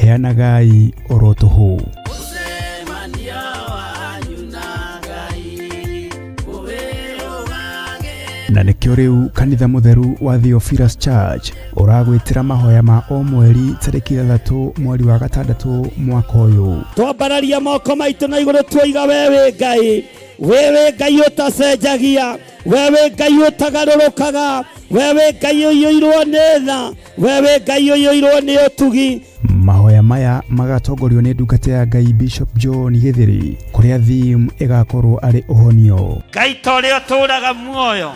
Heanagai oro tũhũ. Na nĩkĩo rĩu kanitha mũtheru wa Theophilus Church ũragwĩtĩra mahoya ma o mweri tarĩki 6 mweri wa 6 mwaka ũyũ. Twambararia moko maitũ na igũrũ tuoiga wewe Ngai, wewe Ngai ũtacenjagia, wewe Ngai ũtagarũrũkaga, wewe Ngai ũiyũirwo nĩ tha, wewe Ngai ũiyũirwo nĩ ũtugi. Mahoya maya magatongorio nĩ ndungata ya Ngai Bishop John Githiri, kũrĩa theme ĩgakorwo arĩ ũhonio. Ngai ta ũrĩa ũtũũraga muoyo,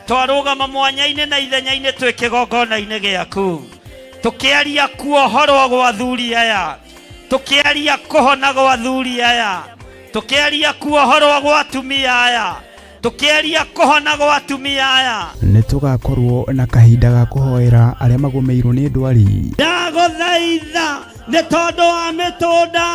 twarũgama mwanya-inĩ na ithenya-inĩ twĩ kĩgongona-inĩ gĩaku, tũkĩaria kuohorwo gwa athuri aya, tũkĩaria kũhona gwa athuri aya, tũkĩaria kuohorwo gwa atumia aya, tũkĩaria kũhona gwa atumia aya. Nĩ tũgakorwo na kahinda ga kũhoera arĩa magũmĩirwo nĩ ndwari. Ndagũthaitha nĩ tondũ wa mĩtũnda,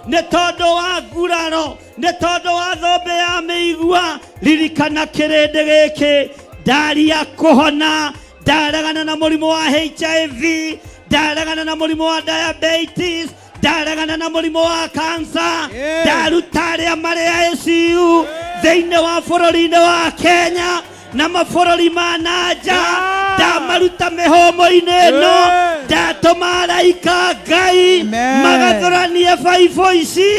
nĩ tondũ wa nguraro, nĩ tondũ wa thũmbĩ ya mĩigua, ririkana kĩrĩndĩ gĩkĩ. Ndaria kũhona, ndaregana na mũrimũ wa HIV, ndaregana na mũrimũ wa diabetes, ndaregana na mũrimũ wa cancer, ndaruta arĩa marĩ ICU thĩinĩ wa bũrũri-inĩ wa Kenya na mabũrũri ma na nja, ndamaruta mĩhũmũ-inĩ ĩno, ndatũma araika Ngai magathũranie baibũ ici,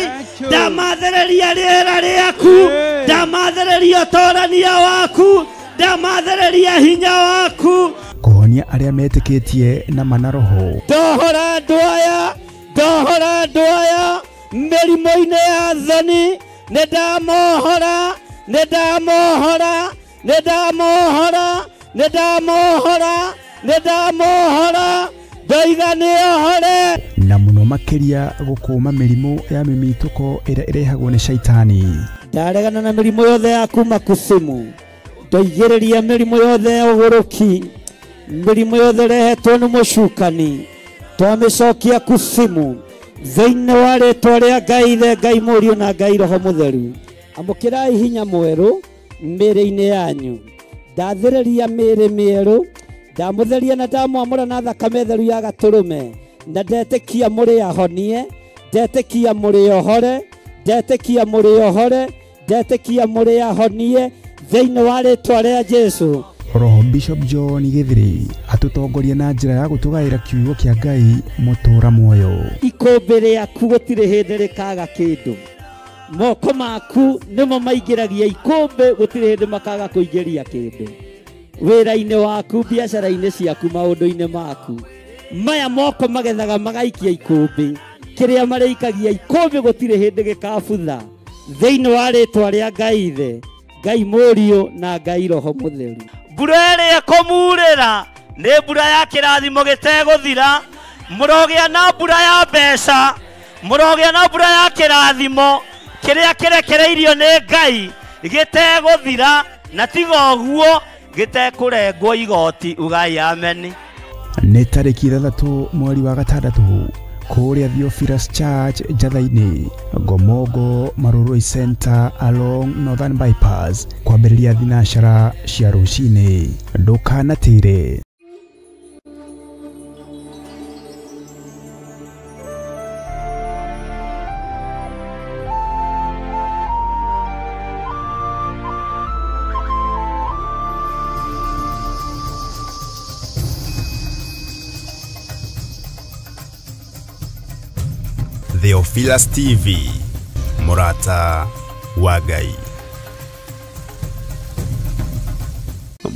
ndamathereria rĩera rĩaku, ndamathereria ũtorania waku, ndamathereria hinya waku. Kũhonia arĩa metĩkĩtie na mana roho. Ndohora andũ aya, ndohora andũ aya mĩrimũ-inĩ ya thoni, nĩ ndamohora, nĩ ndamohora, nĩ ndamohora, nĩ ndamohora, nĩ ndamohora, ndoiga nĩohore. Na mũno makĩria gũkũma mĩrimũ ya mĩmitũko ĩrĩa ĩrehagwo nĩ shaitani. Ndaregana na mĩrimũ yothe ya kuma kusimu, ndoigĩrĩria mĩrimũ yothe ya ũgũrũki, mĩrimũ yothe ĩrehetwo nĩ mũcukani, twamĩcokia kusimu thĩinĩ wa rĩtwa rĩa Ngai Ithe, Ngai Mũriũ na Ngai Roho Mũtheru. Amũkĩrai hinya mwerũ mĩĩrĩ-inĩ yanyu, ndathĩrĩria mĩĩrĩ mĩerũ, ndamũtheria na ndamwamũra na thakame theru ya gatũrũme, na ndetĩkia mũrĩ ahonie, ndetĩkia mũrĩ ohore, ndetĩkia mũrĩ ohore, ndetĩkia mũrĩ ahonie thĩinĩ wa rĩtwa rĩa Jesũ. Roho Bishop John Githiri atũtongoria na njĩra ya gũtũgaĩra kiugo kĩa Ngai mũtũũra muoyo. Ikũmbĩ rĩaku gũtirĩ hĩndĩ rĩkaga kĩndũ, moko maku nĩmo maingĩragia ikũmbĩ, gũtirĩ hĩndĩ makaga kũingĩria kĩndũ. Wĩra-inĩ waku, biacara-inĩ ciaku, maũndũ-inĩ maku, maya moko magethaga magaikia ikũmbĩ, kĩrĩa marĩikagia ikũmbĩ gũtirĩ hĩndĩ gĩkabutha thĩinĩ wa rĩtwa rĩa Ngai Ithe, Ngai Mũriũ na Ngai Roho Mũtheru. Mbura ĩrĩa ĩkũmurĩra nĩ mbura ya kĩrathimo gĩtegũthira, mũrogĩa na mbura ya mbeca, mũrogĩa na mbura ya kĩrathimo kĩrĩa kĩrekereirio nĩ Ngai gĩtegũthira, na tiga ũguo gĩtekũrengwo igoti. Ugai ameni. Nĩ tarĩki 6 mweri wa 6 kũrĩa Theophilus Church Njatha-inĩ, Ngomongo Marurui Center along Northern Bypass, kwambĩrĩria thinacara cia rũcinĩ. Ndũkanatĩre. Theophilus TV, mũrata wa Ngai.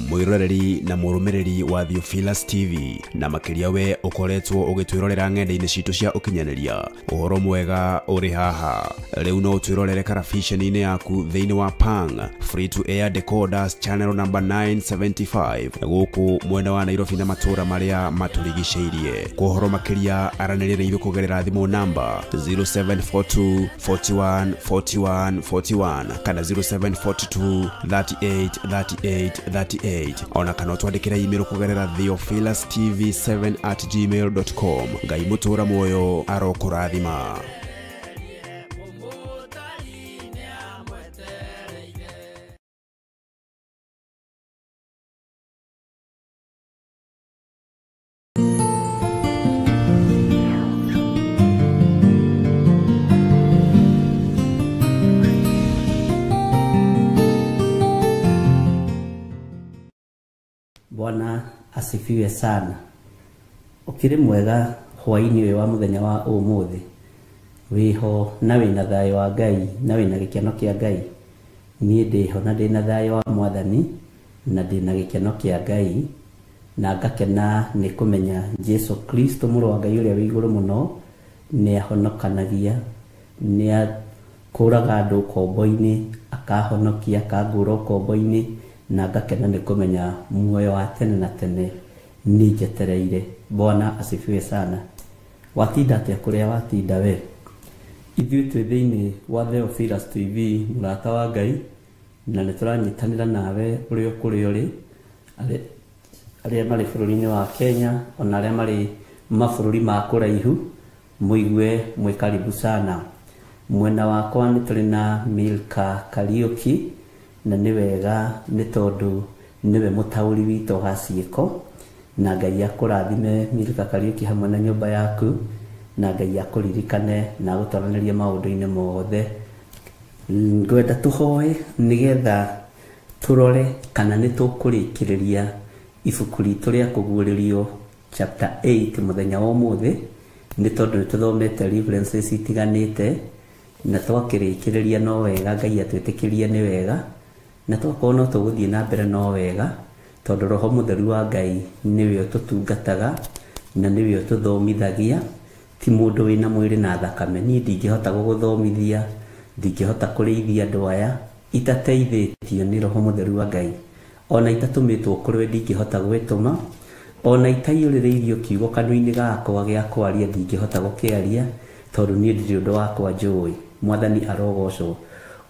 Mwiroreri na mũrũmĩrĩri wa Theophilus TV, na makĩria we ũkoretwo ũgĩtwĩrorera ng'enda-inĩ citũ cia ũkinyanĩria, ũhoro mwega ũrĩ haha. Rĩu no ũtwĩrorere karabiceni-inĩ yaku thĩinĩ wa Pang Free to Air Decoders channel number 975 gũkũ mwena wa Nairobi na matũũra marĩa matũrigicĩirie. Kwa ũhoro makĩria aranĩria na ithuĩ kũgerera thimũ namba 0742 41 41 41 kana 0742 38 38 38, ona kana twandĩkĩre email kũgerera theophilustv7@gmail.com. Ngai mũtũũra muoyo arokũrathima. asifiwe sana. Ũkĩrĩ mwega hwaĩ-inĩ ũyũ wa mũthenya wa ũmũthĩ, wĩho na wĩna thayũ wa Ngai na wĩna gĩkeno kĩa Ngai. Niĩ ndĩho na ndĩna thayũ wa Mwathani na ndĩna gĩkeno kĩa Ngai, na ngakena nĩ kũmenya Jesu Kristo mũrũ wa Ngai ũrĩa wĩ igũrũ mũno nĩ ahonokanagia, nĩ akũraga andũ ũkombo-inĩ, akahonokia, akangũra ũkombo-inĩ, na ngakena nĩ kũmenya muoyo wa tene na tene nĩ njetereire. Bwana asifiwe sana. Watinda atĩa kũrĩa watinda we? Ithuĩ twĩ thĩinĩ wa Theophilus TV, mũrata wa Ngai, na nĩ tũranyitanĩra nawe ũrĩa kũrĩa ũrĩ, arĩa marĩ bũrũri-inĩ wa Kenya ona arĩa marĩ mabũrũri ma kũraihu, mũigue mwĩ karibu sana. Mwena wakwa nĩ tũrĩ na Milka Kariuki, na nĩ wega nĩ tondũ nĩwe mũtaũri witũ wa ciĩko, na Ngai akũrathime Milka Kariuki hamwe na nyũmba yaku, na Ngai akũririkane na agũtwaranĩrie maũndũ-inĩ mothe. Ngwenda tũhoe nĩgetha tũrore kana nĩ tũkũrĩkĩrĩria ibuku ritũ rĩa kũguũrĩrio chapter 8 mũthenya wa ũmũthĩ, nĩ tondũ nĩ tũthomete references itiganĩte na twakĩrĩkĩrĩria no wega, Ngai atwĩtĩkĩrie nĩ wega, na twakorwo no tũgũthiĩ na mbere no wega, tondũ Roho Mũtheru wa Ngai nĩwe ũtũtungataga na nĩwe ũtũthomithagia, ti mũndũ wĩna mwĩrĩ na thakame. Niĩ ndingĩhota gũgũthomithia, ndingĩhota kũrĩithia andũ aya itateithĩtio nĩ Roho Mũtheru wa Ngai, ona itatũmĩtwo kũrĩ we ndingĩhota gwĩtũma, ona itaiyũrĩrĩirio kiugo kanua-inĩ gakwa gĩa kwaria ndingĩhota gũkĩaria, tondũ niĩ ndirĩ ũndũ wakwa njũĩ. Mwathani arogocwo.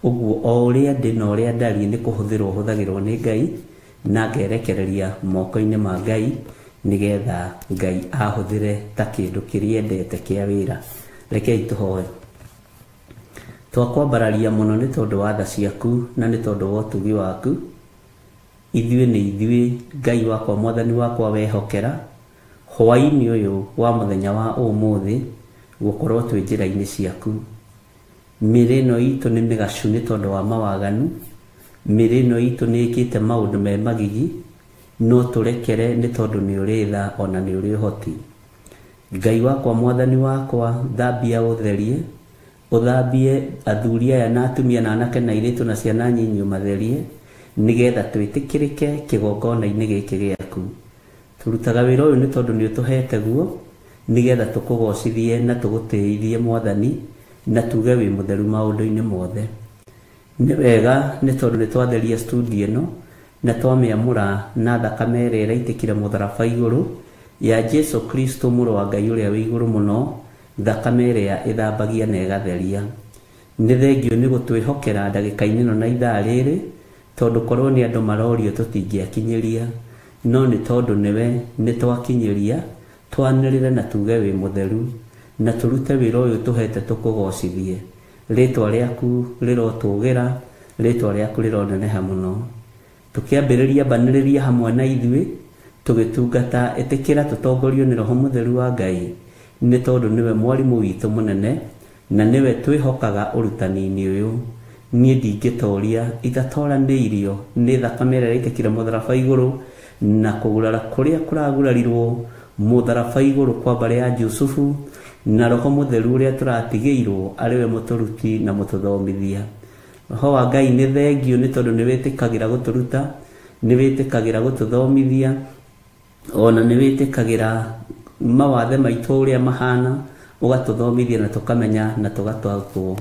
Ũguo o ũrĩa ndĩ na ũrĩa ndariĩ nĩ kũhũthĩrwo hũthagĩrwo nĩ Ngai, na ngerekereria moko-inĩ ma Ngai nĩgetha Ngai ahũthĩre ta kĩndũ kĩrĩa endete kĩa wĩra. Rekei tũhoe. Twakwambararia mũno nĩ tondũ wa tha ciaku na nĩ tondũ wa ũtugi waku. Ithuĩ nĩ ithuĩ Ngai wakwa, Mwathani wakwa wehokera hwaĩ-inĩ ũyũ wa mũthenya wa ũmũthĩ gũkorwo twĩ njĩra-inĩ ciaku. Mĩĩrĩ ĩno itũ nĩ mĩgacu nĩ tondũ wa mawaganu, mĩĩrĩ ĩno itũ nĩ ĩkĩte maũndũ me magigi, no tũrekere nĩ tondũ nĩ ũrĩ tha ona nĩ ũrĩ ũhoti. Ngai wakwa, Mwathani wakwa, thambia ũtherie, ũthambie athuri aya na atumia na anake na airĩtu na ciana nyinyi ũmatherie, nĩgetha twĩtĩkĩrĩke kĩgongona-inĩ gĩkĩ gĩaku. Tũrutaga wĩra ũyũ nĩ tondũ nĩ ũtũhete guo, nĩgetha tũkũgocithie na tũgũtĩithie Mwathani, na tuge wĩ mũtheru maũndũ-inĩ mothe. Nĩ wega nĩ tondũ nĩ twatheria studio ĩno na twamĩamũra na thakame ĩrĩa ĩraitĩkire mũtharaba igũrũ ya Jesu Kristo mũrũ wa Ngai ũrĩa wĩ igũrũ mũno, thakame ĩrĩa ĩthambagia na ĩgatheria. Nĩ thengio nĩ gũtwĩhokera ndagĩka-inĩ ĩno na ithaa rĩrĩ, tondũ korwo nĩ andũ marorio tũtingĩakinyĩria, no nĩ tondũ nĩwe nĩ twakinyĩria, twanĩrĩre na tuge wĩ mũtheru, na tũrute wĩra ũyũ tũhete tũkũgocithie. Rĩtwa rĩaku rĩrotũgĩra, rĩtwa rĩaku rĩroneneha mũno. Tũkĩambĩrĩria mbanĩrĩria hamwe na ithuĩ tũgĩtungata, ĩtĩkĩra tũtongorio nĩ Roho Mũtheru wa Ngai, nĩ tondũ nĩwe mwarimũ witũ mũnene na nĩwe twĩhokaga ũrutani-inĩ ũyũ. Niĩ ndingĩtoria itatoranĩirio nĩ thakame ĩrĩa ĩraitĩkire mũtharaba igũrũ na kũgurara kũrĩa kũragurarirwo mũtharaba igũrũ kwa mbarĩ ya Jusufu, na Roho Mũtheru ũrĩa tũratigĩirwo arĩ we mũtũruti na mũtũthomithia. Roho wa Ngai nĩ thengio nĩ tondũ nĩ wĩtĩkagĩra gũtũruta, nĩ wĩtĩkagĩra gũtũthomithia, ona nĩ wĩtĩkagĩra mawathe maitũ ũrĩa mahana, ũgatũthomithia na tũkamenya na tũgataũkwo.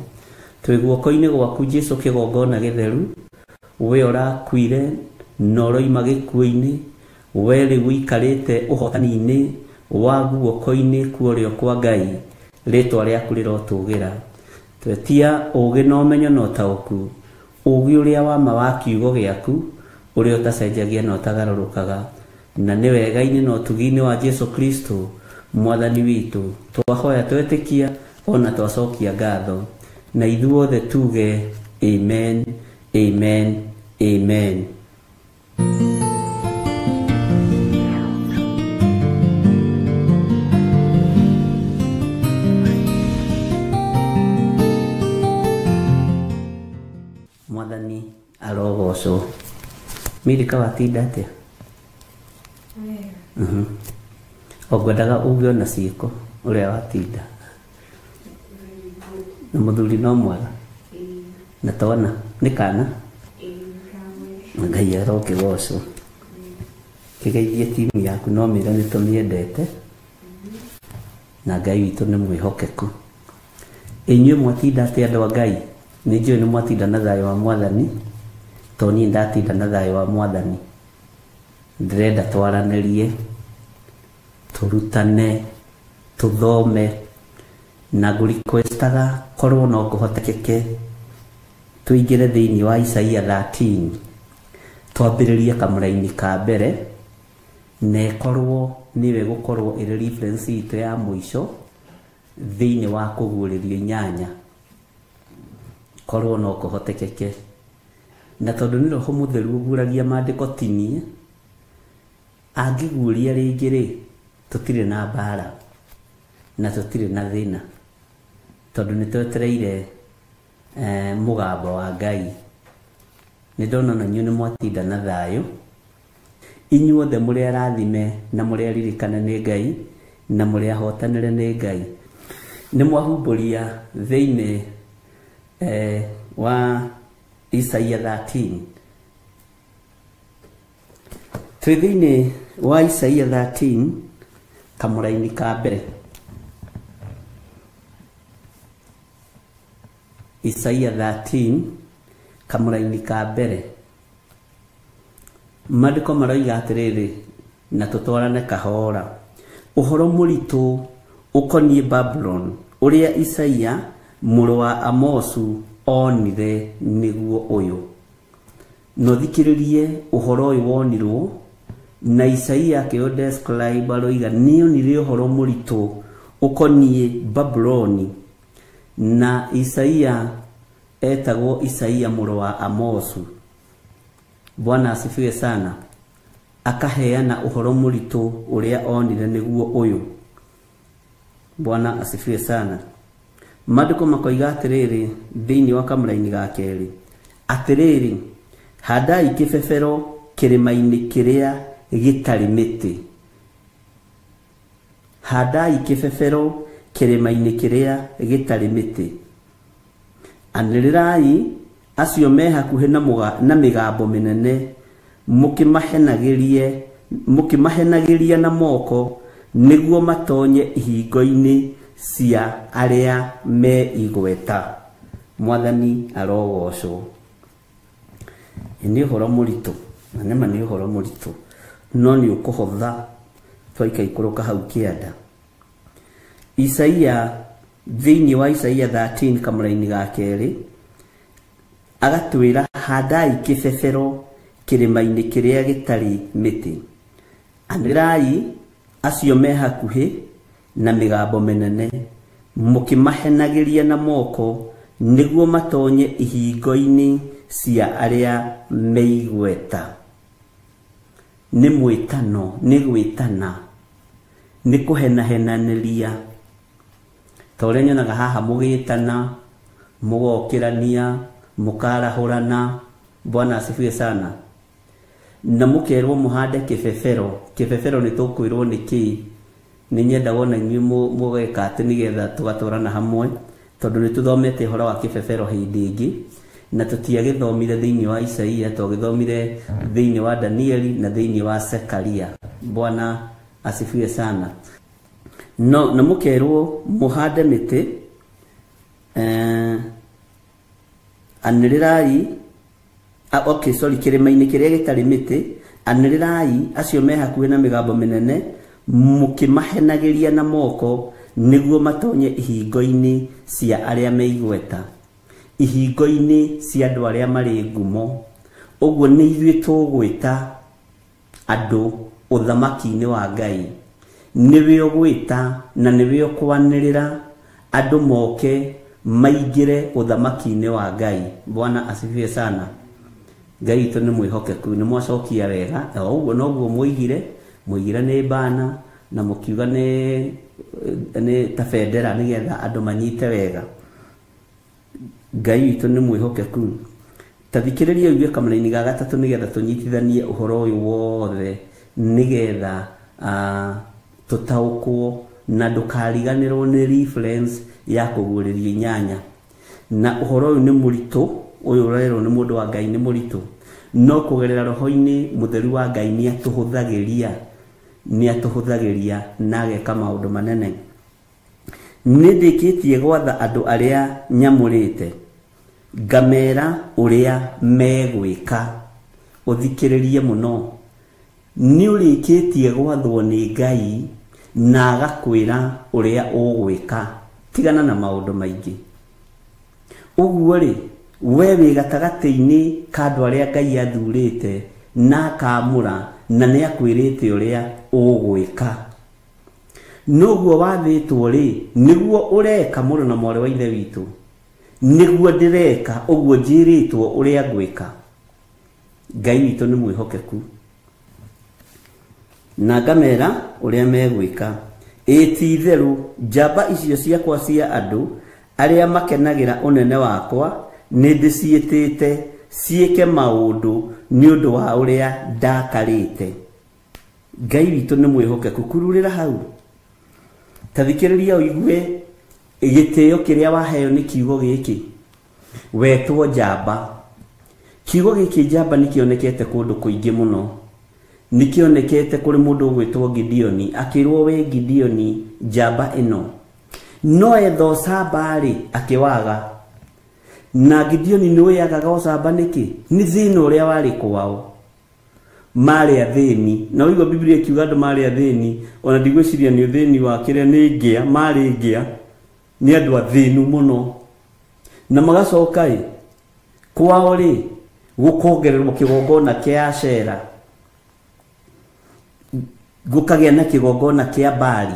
Twĩ guoko-inĩ gwaku Jesu kĩgongona gĩtheru, we ũrakuire na ũroima gĩkuũ-inĩ, we rĩu ũikarĩte ũhotani-inĩ wa guoko-inĩ kuorĩo kwa Ngai, rĩtwa rĩaku rĩrotũgĩra. Twetia ũũgĩ na ũmenyo na ũtaũku, ũũgĩ ũrĩa wa ma wa kiugo gĩaku, ũrĩa ũtacenjagia na ũtagarũrũkaga, na nĩ wega-inĩ na ũtugi-inĩ wa Jesu Kristo Mwathani witũ. Twahoya twetĩkia ona twacokia ngatho, na ithuothe tuge amen, amen, amen. Mwathani arogocwo. Milka watinda atĩa? Wega. Ongwendaga uge ona ciĩko ũrĩa watinda. Na mũthuri no mwega. Na twana nĩ kana? Ngai arokĩgocwo. Kĩgeithie timu yaku no mĩre nĩ tũmĩendete na Ngai witũ nĩ mwĩhokeku. Inyuĩ mwatinda atĩa andũ a Ngai? Nĩ njũĩ nĩ mwatinda na thayũ wa Mwathani, to niĩ ndatinda na thayũ wa Mwathani. Ndĩrenda twaranĩrie, tũrutane, tũthome, na ngũrequestaga korwo no kũhotekeke tũingĩre thĩinĩ wa Isaia 13 twambĩrĩrie kamũraini ka mbere na ĩkorwo nĩwe gũkorwo ĩrĩ reference itũ ya mũico thĩinĩ wa kũguũrĩrio inyanya, korwo no kũhotekeke. Na tondũ nĩ Roho Mũtheru ũguũragia maandĩko ti niĩ, angĩguũria rĩngĩ rĩ, tũtirĩ na mbara na tũtirĩ na thĩna, tondũ nĩ twetereire mũgambo wa Ngai. Nĩ ndona na inyuĩ nĩ mwatinda na thayũ. Inyuothe mũrĩ arathime na mũrĩ aririkane nĩ Ngai na mũrĩ ahotanĩre nĩ Ngai. Nĩ mwahumbũria thĩinĩ wa Isaia 13. Twĩ thĩinĩ wa Isaia 13 kamũraini ka mbere. Isaia 13 kamũraini ka mbere. Maandĩko maroiga atĩrĩrĩ, na tũtwarane kahora. Ũhoro mũritũ ũkoniĩ Babulon ũrĩa Isaia mũrũ wa Amosu onire nĩguo ũyũ. No thikĩrĩrie ũhoro ũyũ wonirwo na Isaia akĩo describe aroiga nĩonire ũhoro mũritũ ũkoniĩ Babuloni, na Isaia etagwo Isaia mũrũ wa Amosu. Bwana asifiwe sana. Akaheana ũhoro mũritũ ũrĩa onire nĩguo ũyũ. Bwana asifiwe sana. Maandĩko makoiga atĩrĩrĩ thĩinĩ wa kamũraini ga kerĩ, atĩrĩrĩ, handai kĩbebero kĩrĩma-inĩ kĩrĩa gĩtarĩ mĩtĩ. Handai kĩbebero kĩrĩma-inĩ kĩrĩa gĩtarĩ mĩtĩ. Anĩrĩrai acio me hakuhĩ na mĩgambo mĩnene, mũkĩmahenagĩria na moko, nĩguo matonye ihingo-inĩ cia arĩa me igweta. Mwathani arogocwo. Nĩ ũhoro mũritũ, na nĩma nĩ ũhoro mũritũ, no nĩ ũkũhotha twaikaikũrũka hau kĩanda. Isaia thĩinĩ wa Isaia 13 kamũraini ga kerĩ agatwĩra handai kĩbebero kĩrĩma-inĩ kĩrĩa gĩtarĩ mĩtĩ. Anĩrĩrai acio me hakuhĩ na mĩgambo mĩnene, mũkĩmahenagĩria na moko, nĩguo matonye ihingo-inĩ cia arĩa me igweta. Nĩ mwĩtano, nĩ gwĩtana, nĩ kũhenahenanĩria. Ta ũrĩa nyonaga haha mũgĩtana, mũgokĩrania, mũkarahũrana. Bwana asifiwe sana. Na mũkerwo mũhande kĩbebero. Kĩbebero nĩ tũkwĩrwo nĩ kĩĩ. Nĩ nyenda wona inyuĩ mũgeka atĩ nĩgetha tũgatwarana hamwe, tondũ nĩ tũthomete ũhoro wa kĩbebero hĩndĩ ĩngĩ, na tũtiagĩthomire thĩinĩ wa Isaia, twagĩthomire thĩinĩ wa Danieli na thĩinĩ wa Zekaria. Bwana asifiwe sana. No na mũkerwo mũhande mĩtĩ, anĩrĩrai, okay, sorry, kĩrĩma-inĩ kĩrĩa gĩtarĩ mĩtĩ, anĩrĩrai acio me hakuhĩ na mĩgambo mĩnene, mũkĩmahenagĩria na moko, nĩguo matonye ihingo-inĩ cia arĩa me igweta, ihingo-inĩ cia andũ arĩa marĩ ngumo. Ũguo nĩ ithuĩ tũgwĩta andũ ũthamaki-inĩ wa Ngai. Nĩwe ũgwĩta na nĩwe ũkwanĩrĩra andũ moke maingĩre ũthamaki-inĩ wa Ngai. Bwana asifiwe sana. Ngai witũ nĩ mwĩhokeku, nĩ mwacokia wega. O ũguo noguo mwoigire, mwoigire nĩ bana na mũkiuga nĩ ta bendera nĩgetha andũ manyite wega. Ngai witũ nĩ mwĩhokeku. Ta thikĩrĩria ũigue kamũraini ga gatatũ nĩgetha tũnyitithanie ũhoro ũyũ wothe, nĩgetha Tũtaũkwo na ndũkariganĩrwo nĩ reference ya kũguũrĩria 8. Na ũhoro ũyũ nĩ mũritũ, ũyũ ũrerwo nĩ mũndũ wa Ngai nĩ mũritũ, no kũgerera roho-inĩ mũtheru wa Ngai nĩatũhũthagĩria na ageka maũndũ manene. Nĩ ndĩkĩtie gwatha andũ arĩa nyamũrĩte, ngamera ũrĩa megwĩka. Ũthikĩrĩrie mũno. Nĩ ũrĩkĩtie gwathwo nĩ Ngai na agakwĩra ũrĩa ũgwĩka. Tigana na maũndũ maingĩ. Ũguo rĩ, we wĩ gatagatĩ-inĩ ka andũ arĩa Ngai athurĩte na akamũra, na nĩ akwĩrĩte ũrĩa ũgwĩka. Noguo wathĩtwo rĩ, nĩguo ũreka mũrũ na mwarĩ wa Ithe witũ. Nĩguo ndĩreka, ũguo njĩrĩtwo ũrĩa ngwĩka. Ngai witũ nĩ mwĩhokeku. Na ngamera ũrĩa megwĩka. Ĩ ti itherũ, njamba icio ciakwa cia andũ arĩa makenagĩra ũnene wakwa nĩ ndĩciĩtĩte ciĩke maũndũ nĩ ũndũ wa ũrĩa ndakarĩte. Ngai witũ nĩ mwĩhokeku. Kururĩra hau. Ta thikĩrĩria ũigue gĩtĩo kĩrĩa waheo nĩ kiugo gĩkĩ. Wetwo njamba. Kiugo gĩkĩ njamba nĩ kĩonekete kũndũ kũingĩ mũno. Nĩ kĩonekete kũrĩ mũndũ ũgwĩtwo Gideoni, akĩrwo we Gideoni njamba ĩno. No etha ũcamba rĩ, akĩwaga. Na Gideoni nĩ ũĩ agaga ũcamba nĩkĩ? Nĩ thĩna ũrĩa warĩ kwao. Marĩ athĩni. Na ũigua Biblia ĩkiuga andũ marĩ athĩni, ona ndigwĩciria nĩ ũthĩni wa kĩrĩa, nĩ ngĩa, marĩ ngĩa. Nĩ andũ athĩnu mũno. Na magacoka ĩ, kwao rĩ, gũkongererwo kĩgongona kĩa Ashera. Gũkagĩa na kĩgongona kĩa Baali.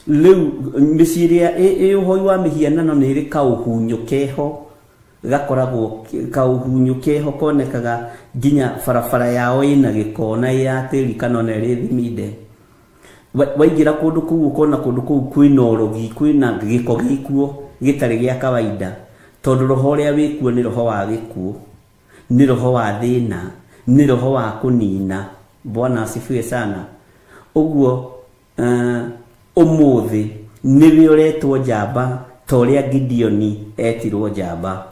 Rĩu mĩciĩ ĩrĩa ĩ ũhoi wa mĩhianano nĩ ĩrĩ kaũhunyũ keho, gakoragwo kaũhunyũ keho konekaga nginya barabara yao ĩna gĩko na ĩ ya tĩri kana ona ĩrĩ thiminde. Waingĩra kũndũ kũu ũkona kũndũ kũu kwĩna ũrogi, kwĩna gĩko gĩkuo gĩtarĩ gĩa kawaida, tondũ roho ũrĩa wĩkuo nĩ roho wa gĩkuũ, nĩ roho wa thĩna, nĩ roho wa kũnina. Bwana asifiwe sana. Ũguo ũmũthĩ nĩwe ũretwo njamba ta ũrĩa Gideoni etirwo njamba.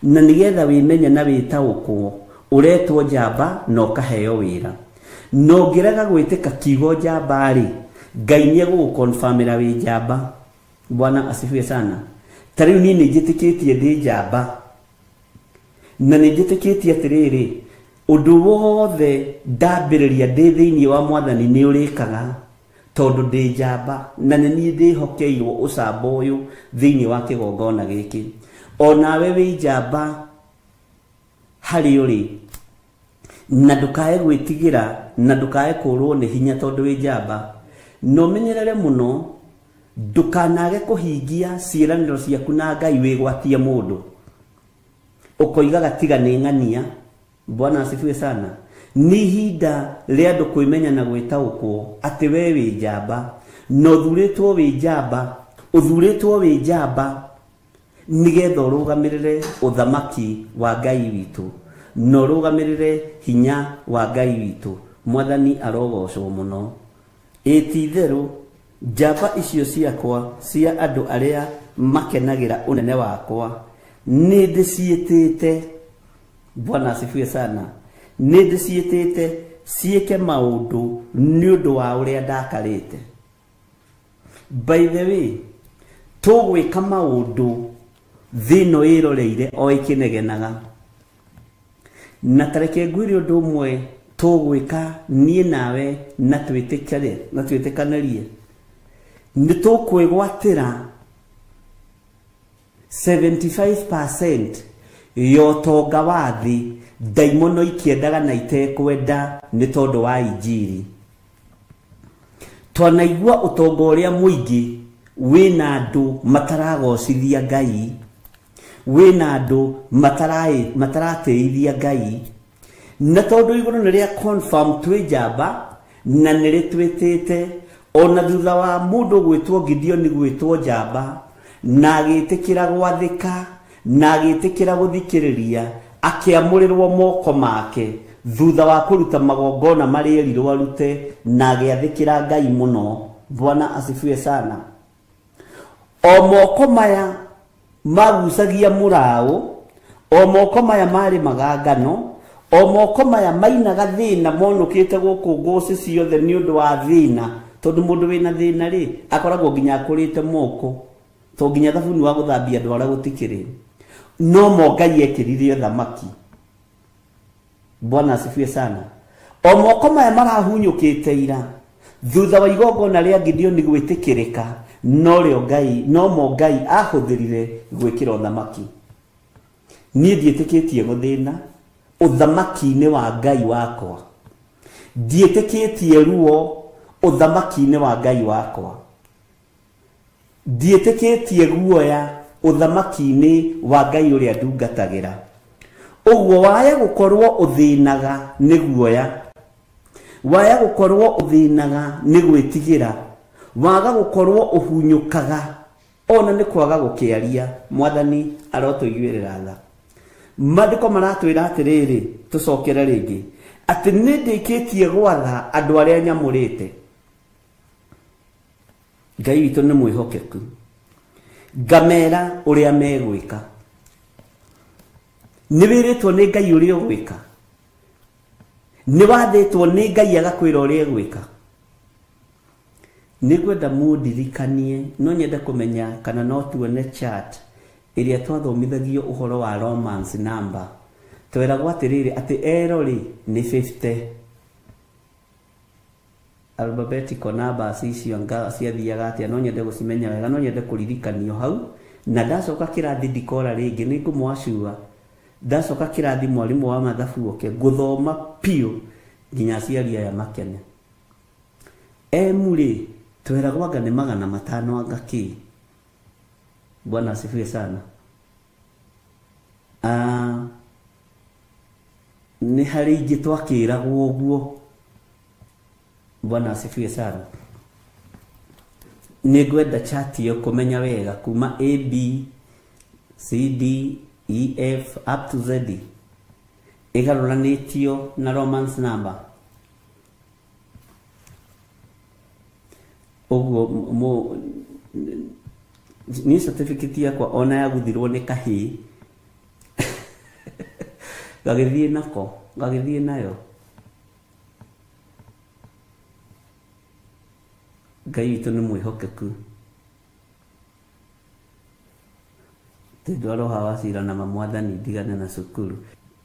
Na nĩgetha wĩmenye na wĩtaũkwo, ũretwo njamba na ũkaheo wĩra. Na ũngĩrega gwĩtĩka kiugo njamba rĩ, Ngai nĩegũgũkonfamĩra wĩ njamba. Bwana asifiwe sana. Ta rĩu niĩ nĩnjĩtĩkĩtie ndĩ njamba. Na nĩnjĩtĩkĩtie atĩrĩrĩ, ũndũ wothe ndambĩrĩria ndĩ thĩinĩ wa Mwathani nĩ ũrĩkaga, tondũ ndĩ njamba, na nĩ niĩ ndĩhokeirwo ũcamba ũyũ thĩinĩ wa kĩgongona gĩkĩ. Onawe wĩ njamba harĩ ũrĩ, na ndũkae gwĩtigĩra, na ndũkae kũrwo nĩ hinya tondũ wĩ njamba. Na ũmenyerere mũno ndũkanage kũhingia ciĩranĩro ciaku na Ngai wĩgwatie mũndũ. Ũkoigaga tiga nĩ ng'ania. Bwana asifiwe sana. Nĩ ihinda rĩa andũ kwĩmenya na gwĩtaũkwo atĩ we wĩ njamba, na ũthurĩtwo wĩ njamba, ũthurĩtwo wĩ njamba nĩgetha ũrũgamĩrĩre ũthamaki wa Ngai witũ, na ũrũgamĩrĩre hinya wa Ngai witũ. Mwathani arogocwo mũno. Ĩ ti itherũ, njamba icio ciakwa cia andũ arĩa makenagĩra ũnene wakwa nĩ ndĩciĩtĩte. Bwana asifiwe sana. Nĩ ndĩciĩtĩte ciĩke maũndũ nĩ ũndũ wa ũrĩa ndakarĩte. By the way, tũgwĩka maũndũ thĩ ĩno ĩroreire o ĩkĩnegenaga. Na tareke ngwĩre ũndũ ũmwe tũgwĩka niĩ nawe na twĩtĩkĩre, na twĩtĩkanĩrie. Nĩ tũkwĩgwatĩra 75% ya ũtonga wa thĩ ndaimono ikĩendaga na itekwenda nĩ tondũ wa injiri. Twanaigua ũtonga ũrĩa mũingĩ wĩna andũ mataragocithia Ngai, wĩna andũ mataratĩithia Ngai, na tondũ igũrũ nĩ rĩa confirm twĩ njamba na nĩ rĩtwĩtĩte. Ona thutha wa mũndũ gwĩtwo Gideoni gwĩtwo njamba na agĩtĩkĩra gwathĩka na agĩtĩkĩra gũthikĩrĩria, akĩamũrĩrwo moko make Thutha wa kũruta magongona marĩa erirwo arute na agĩathĩkĩra Ngai mũno. Bwana asifiwe sana. O moko maya magucagia mũraũ, o moko maya marĩmaga ngano, o moko maya mainaga thĩna monũkĩte gũkũ ngũcĩ ciothe nĩ ũndũ wa thĩna, tondũ mũndũ wĩna thĩna rĩ akoragwo nginya akũrĩte moko, to nginya thabuni wa gũthambia ndwara gũtikĩrĩ. No mo Ngai ekĩrire ũthamaki. Bwana asifiwe sana. O moko maya marahunyũkĩte ira thutha wa igongona rĩa Gideoni gwĩtĩkĩrĩka, no rĩo Ngai, no mo Ngai ahũthĩrire gwĩkĩra ũthamaki. Niĩ ndiĩtĩkĩtie gũthĩna ũthamaki-inĩ wa Ngai wakwa, ndiĩtĩkĩtie ruo ũthamaki-inĩ wa Ngai wakwa, ndiĩtĩkĩtie guoya ũthamaki-inĩ wa Ngai ũrĩa ndungatagĩra. Ũguo waya gũkorwo ũthĩnaga nĩ guoya, waya gũkorwo ũthĩnaga nĩ gwĩtigĩra, waga gũkorwo ũhunyũkaga ona nĩ kwaga gũkĩaria. Mwathani arotũiguĩrĩra tha. Maandĩko maratwĩra atĩrĩrĩ, tũcokere rĩngĩ atĩ nĩ ndĩkĩtie gwatha andũ arĩa nyamũrĩte. Ngai witũ nĩ mwĩhokeku, ngamera ũrĩa megwĩka. Nĩ wĩrĩtwo nĩ Ngai ũrĩa ũgwĩka, nĩ wathĩtwo nĩ Ngai agakwĩra ũrĩa egwĩka. Nĩ ngwenda mũndirikanie, no nyende kũmenya kana no tuone chart ĩrĩa twathomithagio ũhoro wa Romance number. Tweragwo atĩrĩrĩ atĩ ero rĩ nĩ 50 alphabetical numbers icio ciathiaga atĩa, no nyende gũcimenya wega, no nyende kũririkanio hau. Na ndacoka kĩrathi ndikora rĩngĩ nĩ ngũmwacua. Ndacoka kĩrathi mwarimũ wa mathabu oke ngũthoma piũ nginya aciari aya makene. Emu rĩ tweragwo anga nĩ 500 anga kĩ. Bwana asifiwe sana. Nĩ harĩ ingĩ twakĩragwo ũguo. Bwana asifiwe sana. Nĩ ngwenda chart ĩyo kũmenya wega kuma A B C D E F up to Z ĩgarũranĩtio na Romance number. Ũguo ni certificate yakwa ona yaguthirwo nĩ kahĩĩ gagĩthiĩ nako, gagĩthiĩ nayo. Ngai witũ nĩ mwĩhokeku. Ndwaro hawa cira na mamwathani ndigane na cukuru.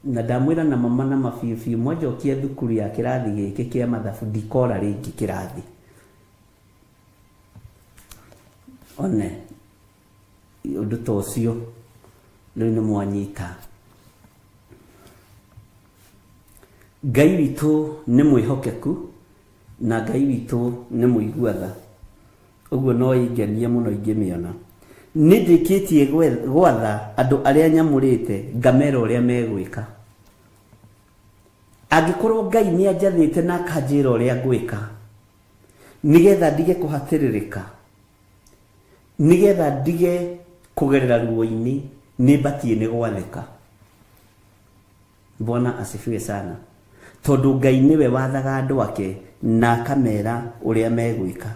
Na ndamwĩra na mama na mabiũ biũ mwanjokia thukuru ya kĩrathi gĩkĩ kĩa mathabu ndikora rĩngĩ kĩrathi. One ũndũ ta ũcio rĩu nĩ mwanyita. Ngai witũ nĩ mwĩhokeku na Ngai witũ nĩ mũigua tha. Ũguo no ingenie mũno ingĩmĩona. Nĩ ndĩkĩtie gwatha andũ arĩa nyamũrĩte ngamera ũrĩa megwĩka. Angĩkorwo Ngai nĩ anjathĩte na akanjĩra ũrĩa ngwĩka, nĩgetha ndige kũhatĩrĩrĩka, nĩgetha ndige kũgerera ruo-inĩ, nĩ batiĩ nĩ gwathĩka. Bwana asifiwe sana. Tondũ Ngai nĩwe wathaga andũ ake na akamera ũrĩa megwĩka.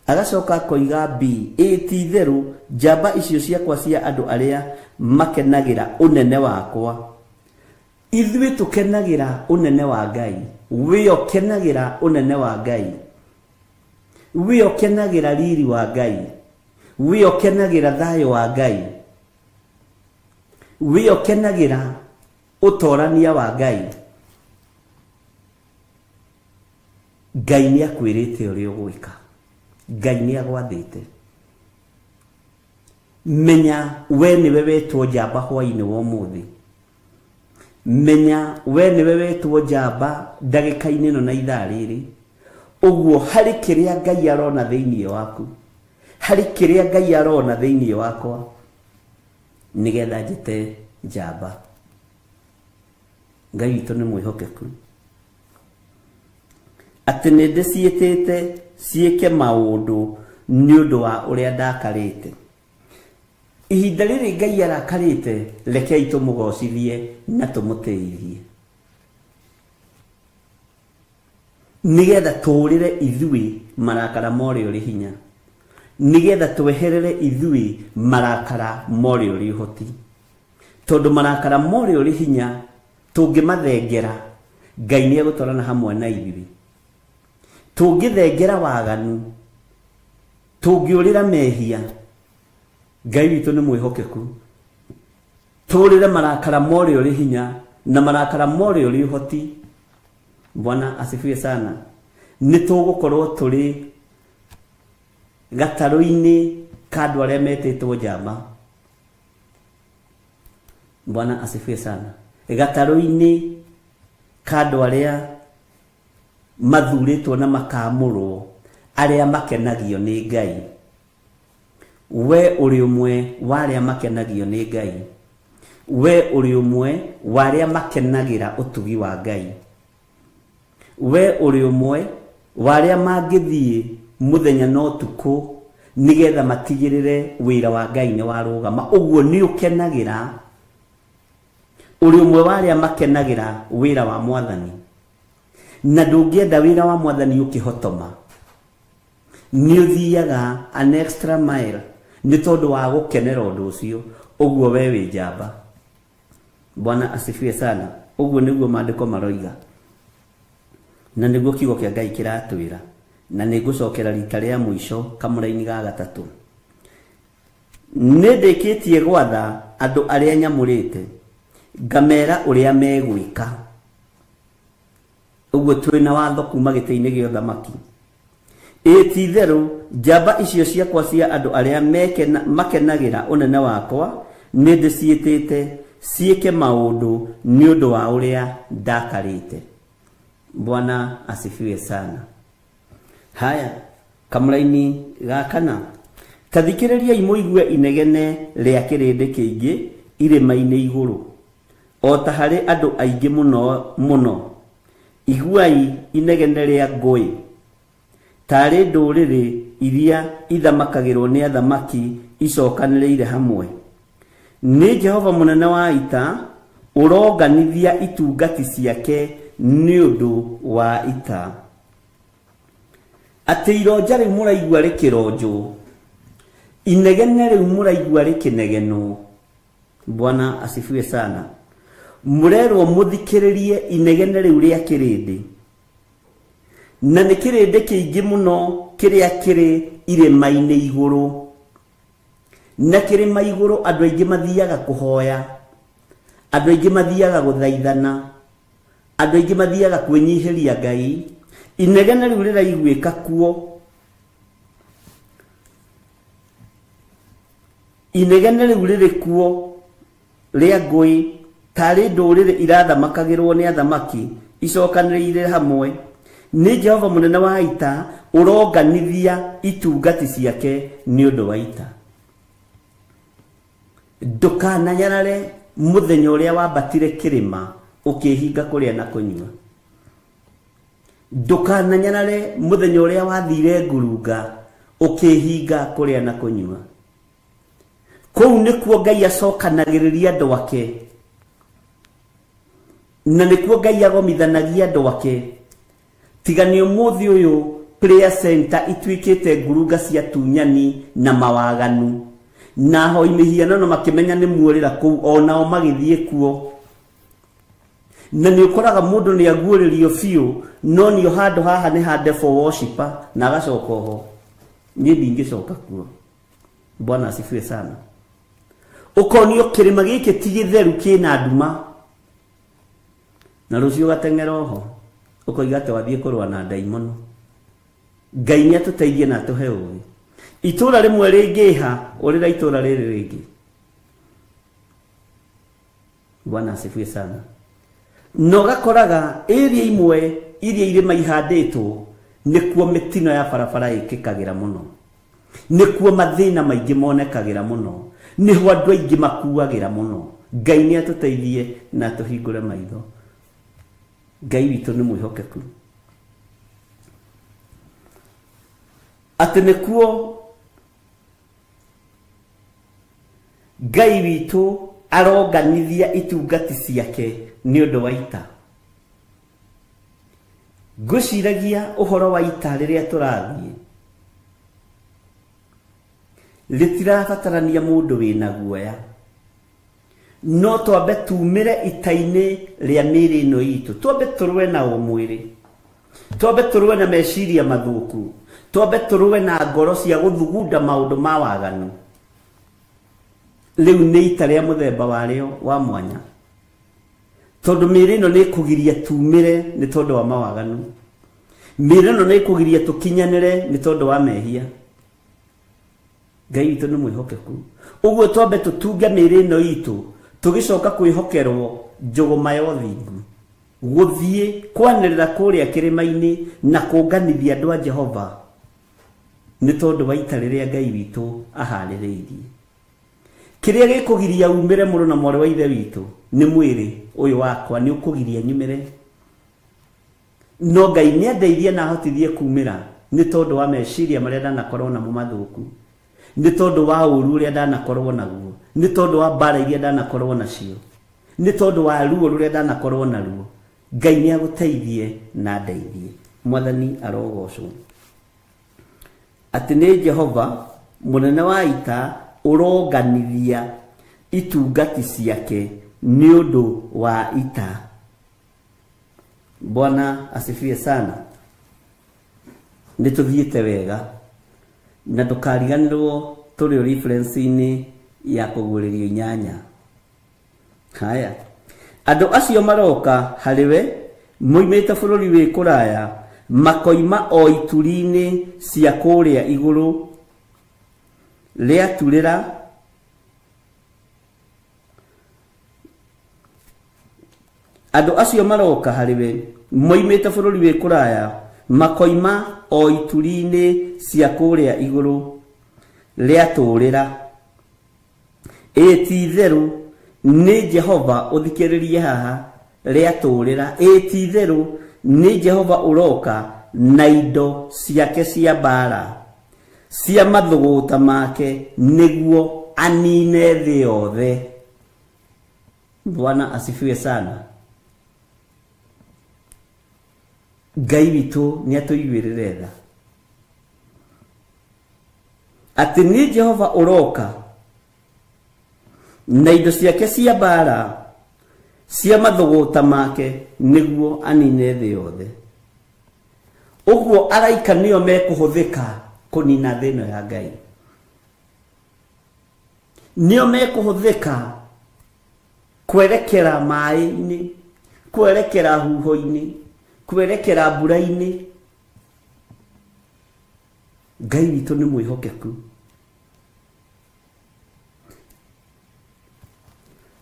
Agacoka akoiga B, ĩ ti itherũ njamba icio ciakwa cia andũ arĩa makenagĩra ũnene wakwa. Ithuĩ tũkenagĩra ũnene wa Ngai, we ũkenagĩra ũnene wa Ngai, we ũkenagĩra riri wa Ngai, we ũkenagĩra thayũ wa Ngai, we ũkenagĩra ũtorania wa Ngai. Ngai nĩ akwĩrĩte ũrĩa ũgwĩka, Ngai nĩ agwathĩte. Menya we nĩwe wetwo njamba hwainĩ wa ũmũthĩ. Menya we nĩwe wetwo njamba ndagĩka-inĩ ĩno na ithaa rĩrĩ. Ũguo harĩ kĩrĩa Ngai arona thĩinĩ waku, harĩ kĩrĩa Ngai arona thĩinĩ wakwa, nĩgetha njĩte njamba. Ngai witũ nĩ mwĩhokeku. Atĩ nĩ ndĩciĩtĩte ciĩke maũndũ nĩ ũndũ wa ũrĩa ndakarĩte. Ihinda rĩrĩ Ngai arakarĩte, rekei tũmũgocithie na tũmũtĩithie. Nigetha tũũrĩre ithuĩ marakara ma ũrĩa ũrĩ hinya, nigetha tweherere ithuĩ marakara ma ũrĩa ũrĩ ũhoti. Tondũ marakara ma ũrĩa ũrĩ hinya tũngĩmathengera, Ngai nĩ egũtwarana hamwe na ithuĩ. Tũngĩthengera waganu, tũngĩũrĩra mehia, Ngai witũ nĩ mwĩhokeku. Tũũrĩre marakara ma ũrĩa ũrĩ hinya na marakara ma ũrĩa ũrĩ ũhoti. Bwana asifiwe sana. Nĩ tũgũkorwo tũrĩ gatarũ-inĩ ka andũ arĩa metĩtwo njamba. Bwana asifiwe sana. Gatarũ-inĩ ka andũ arĩa mathurĩtwo na makamũrwo, arĩa makenagio nĩ Ngai. We ũrĩ ũmwe wa arĩa makenagio nĩ Ngai. We ũrĩ ũmwe wa arĩa makenagĩra ũtugi wa Ngai. We ũrĩ ũmwe wa arĩa mangĩthiĩ mũthenya na ũtukũ nĩgetha matigĩrĩre wĩra wa Ngai nĩ warũgama. Ũguo nĩ ũkenagĩra. Ũrĩ ũmwe wa arĩa makenagĩra wĩra wa Mwathani. Na ndũngĩenda wĩra wa Mwathani ũkĩhotoma. Nĩ ũthiaga an extra mile nĩ tondũ wa gũkenera ũndũ ũcio. Ũguo we wĩ njamba. Bwana asifiwe sana. Ũguo nĩguo maandĩko maroiga. Na nĩguo kiugo kĩa Ngai kĩratwĩra. Na nĩngũcokera rita rĩa mũico kamũraini ga gatatũ. Nĩ ndĩkĩtie gwatha andũ arĩa nyamũrĩte, ngamera ũrĩa megwĩka. Ũguo twĩna watho kuma gĩtĩ-inĩ gĩa ũthamaki. Ĩ ti itherũ njamba icio ciakwa cia andũ arĩa makenagĩra ũnene wakwa nĩ ndĩciĩtĩte ciĩke maũndũ nĩ ũndũ wa ũrĩa ndakarĩte. Bwana asifiwe sana. Haya, kamũraini ga kana. Ta thikĩrĩriai mũigue inegene rĩa kĩrĩndĩ kĩingĩ irĩma-inĩ igũrũ, o ta harĩ andũ aingĩ mũno mũno. Iguai inegene rĩa ngũĩ, tarĩ ndũrĩrĩ iria ithamakagĩrwo nĩ athamaki icokanĩrĩire hamwe. Nĩ Jehova mũnene wa ita ũronganithia itungati ciake nĩ ũndũ wa ita. Atĩ ironja rĩu mũraigua rĩkĩronjwo, inegene rĩu mũraigua rĩkĩnegenwo. Bwana asifiwe sana. Mũrerwo mũthikĩrĩrie inegene rĩu rĩa kĩrĩndĩ. Na nĩ kĩrĩndĩ kĩingĩ mũno kĩrĩa kĩrĩ irĩma-inĩ igũrũ. Na kĩrĩma igũrũ andũ aingĩ mathiaga kũhoya, andũ aingĩ mathiaga gũthaithana, andũ aingĩ mathiaga kwĩnyihĩria Ngai. Inegene rĩu rĩraiguĩka kuo. Inegene rĩu rĩrĩ kuo rĩa ngũĩ, tarĩ ndũrĩrĩ irathamakagĩrwo nĩ athamaki icokanĩrĩire hamwe. Nĩ Jehova mũnene wa ita ũronganithia itungati ciake nĩ ũndũ wa ita. Ndũkananyarare mũthenya ũrĩa wambatire kĩrĩma ũkĩhinga kũrĩa na kũnyua. Ndũkananyarare mũthenya ũrĩa wathire ngurunga ũkĩhinga kũrĩa na kũnyua. Kũu nĩkuo Ngai acokanagĩrĩria andũ ake, na nĩkuo Ngai agomithanagia andũ ake. Tiga nĩ ũmũthĩ ũyũ prayer center ituĩkĩte ngurunga cia tunyani na mawaganu, na ahoi mĩhianano makĩmenya nĩ muorĩra kũu, onao magĩthiĩ kuo. Na nĩ ũkoraga mũndũ nĩ aguũrĩrio biũ, no nĩ handũ haha nĩ ha devil worshiper na agacoka oho. Niĩ ndingĩcoka kuo. Bwana asifiwe sana. Ũkonio kĩrĩma gĩkĩ ti gĩtheru kĩna nduma, na rũciũ ũgateng'era oho ũkoiga atĩ wathiĩ kũrũa na ndaimono. Ngai nĩ atũteithie na atũhe ũũgĩ. Itũra rĩmwe rĩngĩha, ũrĩra itũra rĩrĩ rĩngĩ. Bwana asifiwe sana. Na ũgakoraga area imwe iria irĩma ihandĩtwo nĩkuo mĩtino ya barabara ĩkĩkagĩra mũno, nĩkuo mathĩna maingĩ monekagĩra mũno, nĩho andũ aingĩ makuagĩra mũno. Ngai nĩ atũteithie na atũhingũre maitho. Ngai witũ nĩ mwĩhokeku. Atĩ nĩkuo Ngai witũ aronganithia itungati ciake nĩ ũndũ wa ita. Ngwĩciragia ũhoro wa ita rĩrĩa tũrathiĩ rĩtirabatarania mũndũ wĩna guoya, no twambe tumĩre ita-inĩ rĩa mĩĩrĩ ĩno itũ, twambe tũrũe na ũmwĩrĩ, twambe tũrũe na meciria mathũku, twambe tũrũe na ngoro cia gũthugunda maũndũ ma waganu. Rĩu nĩ ita rĩa mũthemba warĩo wa mwanya, tondũ mĩĩrĩ ĩno nĩ ĩkũgiria tumĩre nĩ tondũ wa mawaganu, mĩĩrĩ ĩno nĩ ĩkũgiria tũkinyanĩre nĩ tondũ wa mehia. Ngai witũ nĩ mwĩhokeku, ũguo twambe tũtunge mĩĩrĩ ĩno itũ tũgĩcoka kwĩhokerwo njũgũma ya ũthingu, gũthiĩ kwanĩrĩra kũrĩa kĩrĩma-inĩ na kũnganithia andũ a Jehova nĩ tondũ wa ita rĩrĩa Ngai witũ aharĩrĩirie. Kĩrĩa gĩkũgiria umĩre mũrũ na mwarĩ wa ithe witũ nĩ mwĩrĩ ũyũ wakwa, nĩ ũkũgiria nyumĩre, no Ngai nĩ andeithie na ahotithie kumĩra nĩ tondũ wa meciria marĩa ndanakorwo namo mathũku, nĩ tondũ wa ũru ũrĩa ndanakorwo naguo, nĩ tondũ wa mbara iria ndanakorwo nacio, nĩ tondũ wa ruo rũrĩa ndanakorwo naruo. Ngai nĩ agũteithie na andeithie. Mwathani arogocwo. Atĩ nĩ Jehova mũnene wa ita ũronganithia itungati ciake nĩ ũndũ wa ita. Bwana asifiwe sana. Nĩ tũthiĩte wega na ndũkariganĩrwo tũrĩ reference-inĩ ya kũguũrĩrio inyanya. Haya, andũ acio maroka harĩ we moimĩte bũrũri wĩ kũraya, makoima o ituri-inĩ cia kũrĩa igũrũ rĩaturĩra andũ acio maroka harĩ we moimĩte bũrũri wĩ kũraya, makoima o ituri-inĩ cia kũrĩa igũrũ rĩatũrĩra. Ĩ ti itherũ nĩ Jehova, ũthikĩrĩrie haha, rĩatũrĩra. Ĩ ti itherũ nĩ Jehova ũroka na indo ciake cia mbara cia mathũgũta make nĩguo anine thĩ yothe. Bwana asifiwe sana. Ngai witũ nĩ atũiguĩrĩre tha atĩ nĩ Jehova ũroka na indo ciake cia mbara cia mathũgũta make nĩguo anine thĩ yothe. Ũguo araika nĩo mekũhũthĩka kũnina thĩ ĩno ya Ngai, nĩo mekũhũthĩka kwerekera maĩ-inĩ, kwerekera huho-inĩ, kwerekera mbura-inĩ. Ngai witũ nĩ mwĩhokeku.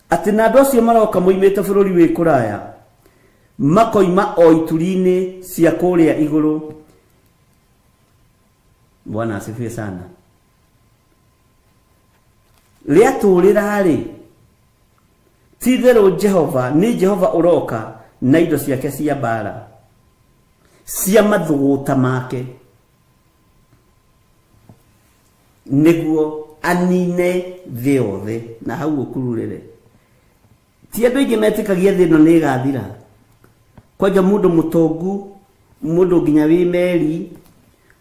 Atĩ na andũ acio maroka moimĩte bũrũri wĩ kũraya, makoima o ituri-inĩ cia kũrĩa igũrũ. Bwana asifiwe sana. Rĩatũrĩra-rĩ, ti itherũ Jehova nĩ Jehova ũroka na indo ciake cia mbara cia mathũgũta make nĩguo anine thĩ yothe. Na hau ũkururĩre, ti andũ aingĩ metĩkagia thĩ ĩno nĩ ĩgathira. Kwanja mũndũ mũtongu, mũndũ nginya wĩ meri,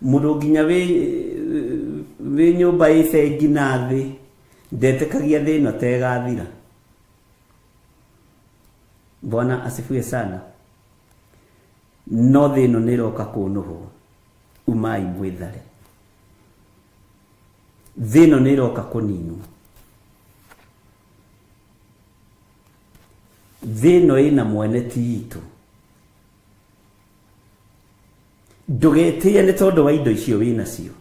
mũndũ nginya wĩ nyũmba ĩ bengi na thĩ, ndetĩkagia thĩ ĩno ta ĩgathira. Bwana asifiwe sana. No thĩ ĩno nĩ ĩroka kũnũhwo, umai mwĩthare. Thĩ ĩno nĩ ĩroka kũninwo. Thĩ ĩno ĩna mwene ti itũ. Ndũgetĩe nĩ tondũ wa indo icio wĩ nacio,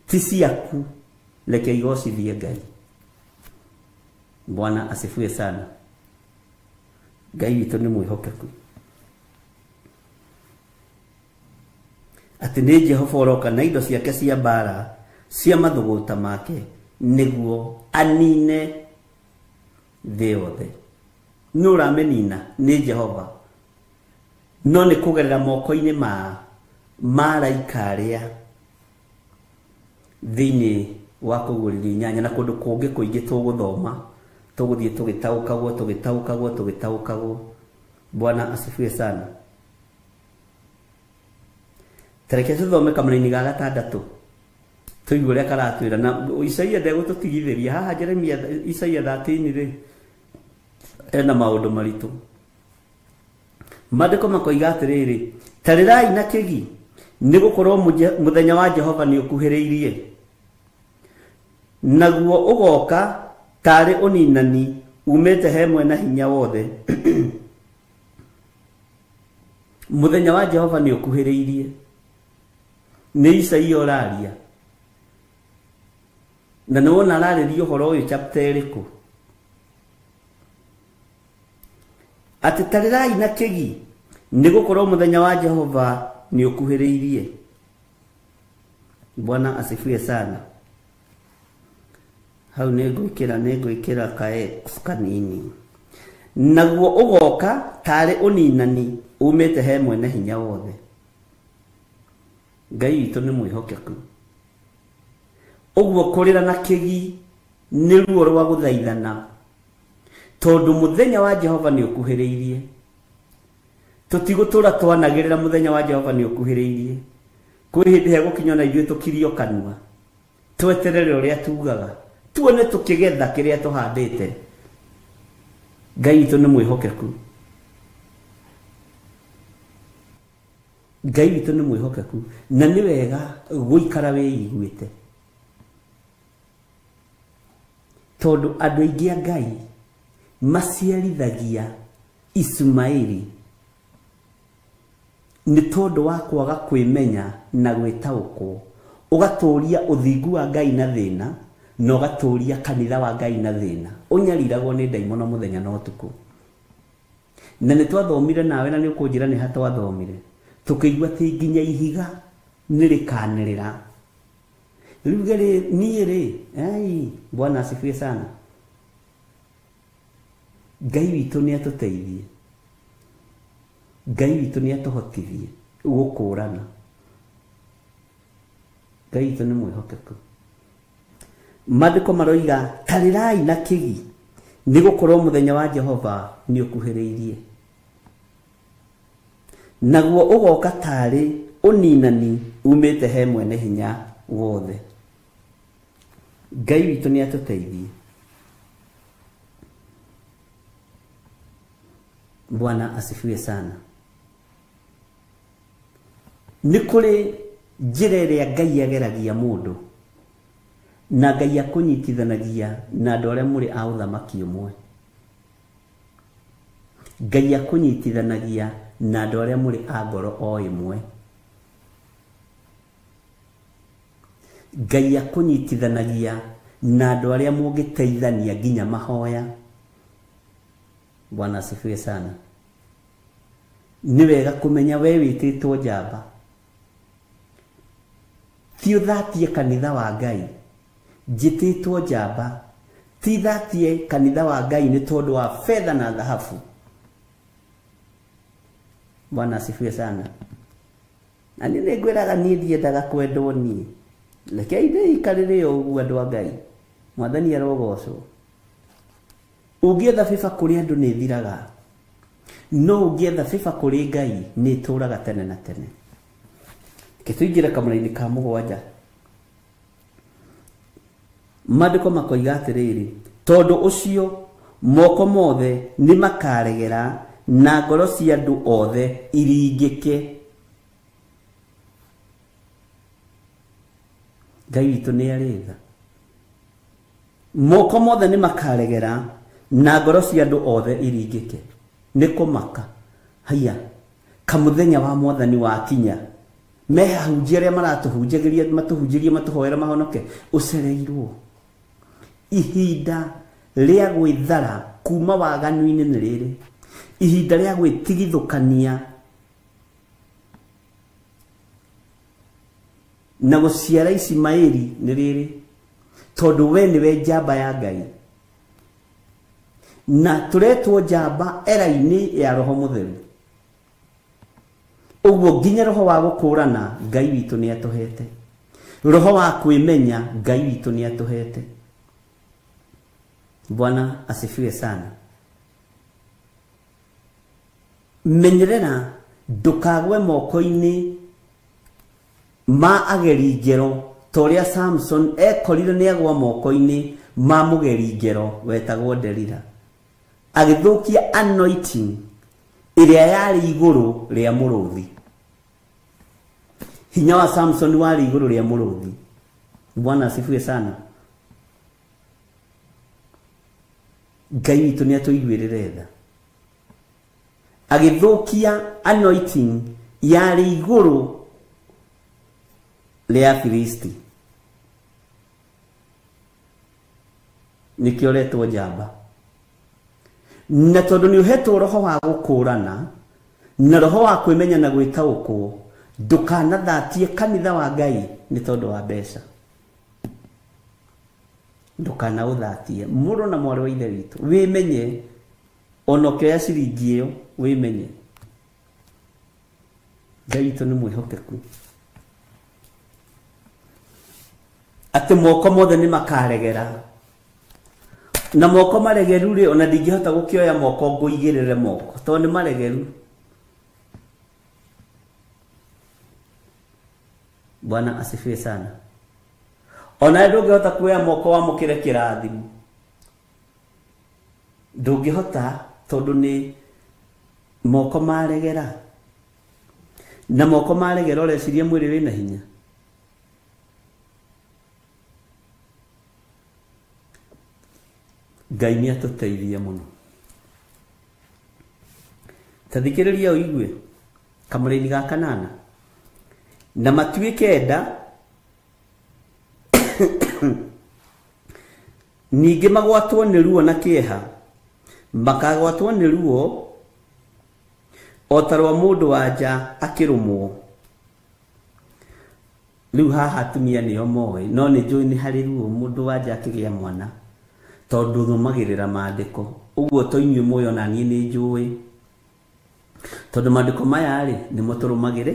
ti ciaku, reke igocithie Ngai. Bwana asifiwe sana. Ngai witũ nĩ mwĩhokeku. Atĩ nĩ Jehova ũroka na indo ciake cia mbara cia mathũgũta make nĩguo anine thĩ yothe. Nũ ũramĩnina? Nĩ Jehova, no nĩ kũgerera moko-inĩ ma maraika arĩa thĩinĩ wa kũguũrĩrio inyanya na kũndũ kũngĩ kũingĩ tũgũthoma, tũgũthiĩ tũgĩtaũkagwo tũgĩtaũkagwo tũgĩtaũkagwo. Bwana asifiwe sana. Tareke tuthome kamũraini ga gatandatũ tũigue ũrĩa karatwĩra na Isaia ndegũtũtigithĩria haha. Jeremia Isaia 13 rĩ ena maũndũ maritũ. Maandĩko makoiga atĩrĩrĩ, tarĩrai na kĩgi, nĩgũkorwo mũthenya wa Jehova nĩũkuhĩrĩirie, naguo ũgoka tarĩ ũninani umĩte he mwena hinya wothe. Mũthenya wa Jehova nĩũkuhĩrĩirie. Nĩ Isaia ũraria, na nĩwona ararĩria ũhoro ũyũ chapter ĩrĩkũ? Atĩ tarĩrai na kĩgi, nĩgũkorwo mũthenya wa Jehova nĩũkuhĩrĩirie. Bwana asifiwe sana. Hau nĩngwĩkĩra ka X kanini. Naguo ũgoka tarĩ ũninani umĩte he mwene hinya wothe. Ngai witũ nĩ mwĩhokeku. Ũguo kũrĩra na kĩgi nĩ ruo rwa gũthaithana, tondũ mũthenya wa Jehova nĩũkuhĩrĩirie. Tũtigũtũra twanagĩrĩra mũthenya wa Jehova nĩũkuhĩrĩirie. Kwĩ hĩndĩ hegũkinya na ithuĩ tũkirio kanua, tweterere ũrĩa tugaga, tuone tũkĩgetha kĩrĩa tũhandĩte. Ngai witũ nĩ mwĩhokeku. Ngai witũ nĩ mwĩhokeku, na nĩ wega gũikara wĩiguĩte, tondũ andũ aingĩ a Ngai maciarithagia Ismaili nĩ tondũ wa kwaga kwĩmenya na gwĩtaũkwo. Ũgatũria ũthingu wa Ngai na thĩna, na ũgatũria kanitha wa Ngai na thĩna. Ũnyariragwo nĩ ndaimono mũthenya na ũtukũ. Na nĩ twathomire nawe, na nĩ ũkũnjĩra nĩ ha twathomire, tũkĩigua atĩ nginya ihiga nĩ rĩkanĩrĩra. Rĩu rĩ niĩ rĩ, ai, Bwana asifiwe sana. Ngai witũ nĩ atũteithie, Ngai witũ nĩ atũhotithie gũkũrana. Ngai witũ nĩ mwĩhokeku. Maandĩko maroiga tarĩrai na kĩgi, nĩgũkorwo mũthenya wa Jehova nĩũkuhĩrĩirie, naguo ũgoka tarĩ ũninani umĩte he mwene hinya wothe. Ngai witũ nĩ atũteithie. Bwana asifiwe sana. Nĩ kũrĩ njĩra ĩrĩa Ngai ageragia mũndũ, na Ngai akũnyitithanagia na andũ arĩa mũrĩ a ũthamaki ũmwe. Ngai akũnyitithanagia na andũ arĩa mũrĩ a ngoro o ĩmwe. Ngai akũnyitithanagia na andũ arĩa mũngĩteithania nginya mahoya. Bwana asifiwe sana. Nĩ wega kũmenya we wĩtĩtwo njamba. Ti ũthatie kanitha wa Ngai. Njĩtĩtwo njamba. Ti thatie kanitha wa Ngai nĩ tondũ wa fedha na dhahabu. Bwana asifiwe sana. Na nĩ nĩngwĩraga niĩ ndiendaga kwendwo niĩ. Rekei ndĩikarĩre ũguo andũ a Ngai. Mwathani arogocwo. Ũngĩetha bĩba kũrĩ andũ nĩ ĩthiraga, no ũngĩetha bĩba kũrĩ Ngai nĩ ĩtũraga tene na tene. Reke tũingĩre kamũra-inĩ ka mũgwanja. Maandĩko makoiga atĩrĩrĩ, tondũ ũcio moko mothe nĩ makaregera na ngoro cia andũ othe iringĩke. Ngai witũ nĩ arĩ tha. Moko mothe nĩ makaregera na ngoro cia andũ othe iringĩke. Nĩ kũmaka. Haiya, kamũthenya wa Mwathani wakinya, me ahunjia arĩa maratũhunjagĩria, matũhunjĩrie, matũhoera mahonoke, ũcereirwo. Ihinda rĩa gwĩthara kuma waganu-inĩ nĩ rĩrĩ. Ihinda rĩa gwĩtigithũkania na gũciara Ismaili nĩ rĩrĩ, tondũ we nĩwe njamba ya Ngai. Na tũretwo njamba era-inĩ ya Roho Mũtheru. Ũguo nginya roho wa gũkũrana Ngai witũ nĩ atũhete. Roho wa kwĩmenya Ngai witũ nĩ atũhete. Bwana asifiwe sana. Menyerera ndũkagwe moko-inĩ ma ageri ngero ta ũrĩa Samson ekorire nĩagwa moko-inĩ ma mũgeri ngero wetagwo Delila, agĩthũkia anointing ĩrĩa yarĩ igũrũ rĩa mũrũthi. Hinya wa Samson warĩ igũrũ rĩa mũrũthi. Bwana asifiwe sana. Ngai witũ nĩ atũiguĩrĩre tha. Agĩthũkia anointing yarĩ igũrũ rĩa Filisti. Nĩkĩo retwo njamba. Na tondũ nĩ ũhetwo roho wa gũkũrana na roho wa kwĩmenya na gwĩtaũkwo, ndũkanathatie kanitha wa Ngai nĩ tondũ wa mbeca. Ndũkanaũthatie. Mũrũ na mwarĩ wa Ithe witũ, wĩmenye ona ũkĩoya ciringi ĩyo, wĩmenye Ngai witũ nĩ mwĩhokeku, atĩ moko mothe nĩ makaregera. Na moko maregeru rĩ, ona ndingĩhota gũkĩoya moko ngũigĩrĩre moko tondũ nĩ maregeru. Bwana asifiwe sana. Ona ndũngĩhota kuoya moko wamũkĩre kĩrathimo, ndũngĩhota tondũ nĩ moko maregera. Na moko maregera ũreciria mwĩrĩ wĩna hinya. Ngai nĩ atũteithie mũno. Ta thikĩrĩria ũigue kamũraini ga kanana. Na matuĩke nda, ningĩ magwatwo nĩ ruo na kĩeha, makagwatwo nĩ ruo o ta rwa mũndũ wa nja akĩrũmwo. Rĩu haha atumia nĩo moĩ, no nĩ njũĩ nĩ harĩ ruo mũndũ wa nja akĩgĩa mwana, tondũ thomagĩrĩra maandĩko. Ũguo to inyuĩ mũĩ, ona niĩ nĩ njũĩ, tondũ maandĩko maya rĩ nĩmo tũrũmagĩrĩ.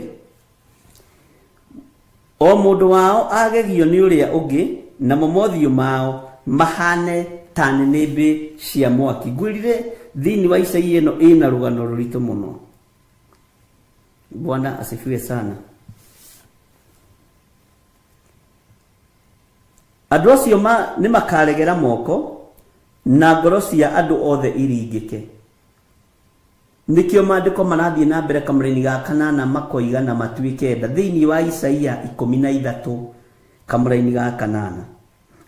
O mũndũ wao agegio nĩ ũrĩa ũngĩ, namo mothiũ mao mahane ta nĩnĩmbĩ cia mwaki. Ngwĩrire thĩinĩ wa Isaia ĩno ĩna rũgano rũritũ mũno. Bwana asifiwe sana. Andũ acio nĩ makaregera moko na ngoro cia andũ othe iringĩke. Nĩkĩo maandĩko marathiĩ na mbere kamũraini ga kanana makoiga na matuĩke nda thĩinĩ wa Isaia 13 kamũraini ga kanana,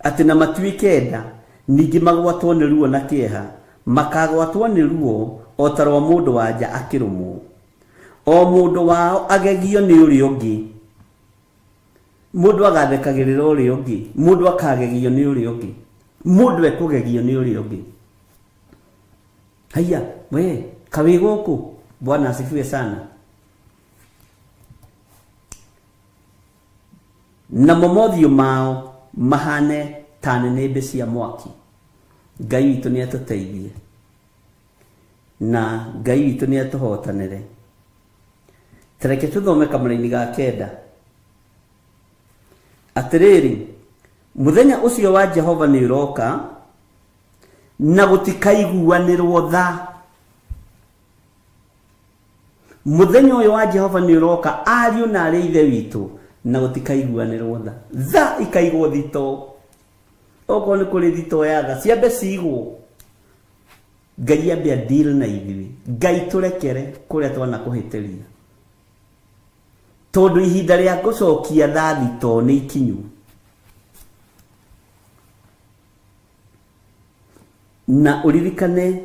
atĩ na matuĩke nda, ningĩ magwatwo nĩ ruo na kĩeha, makagwatwo nĩ ruo o ta rwa mũndũ wa nja akĩrũmwo. O mũndũ wao agegio nĩ ũrĩa ũngĩ. Mũndũ agathekagĩrĩra ũrĩa ũngĩ, mũndũ akagegio nĩ ũrĩa ũngĩ, mũndũ ekũgegio nĩ ũrĩa ũngĩ. Haiya we kawĩ gũkũ. Bwana asifiwe sana. Namo mothiũ mao mahane ta nĩnĩmbĩ cia mwaki. Ngai witũ nĩ atũteithie, na Ngai witũ nĩ atũhotanĩre. Tareke tũthome kamũraini ga kenda. Atĩrĩrĩ, mũthenya ũcio wa Jehova nĩ ũroka, na gũtikaiguanĩrwo tha. Mũthenya ũyũ wa Jehova nĩ ũroka, ariũ na arĩ Ithe witũ, na gũtikaiguanĩrwo tha. Tha ikaigwo thito. Okorwo nĩ kũrĩ thito ya tha, ciambe ciigwo. Ngai ambe deal na ithuĩ. Ngai tũrekere kũrĩa twanakũhĩtĩria, tondũ ihinda rĩa gũcokia tha thito nĩ ikinyu. Na ũririkane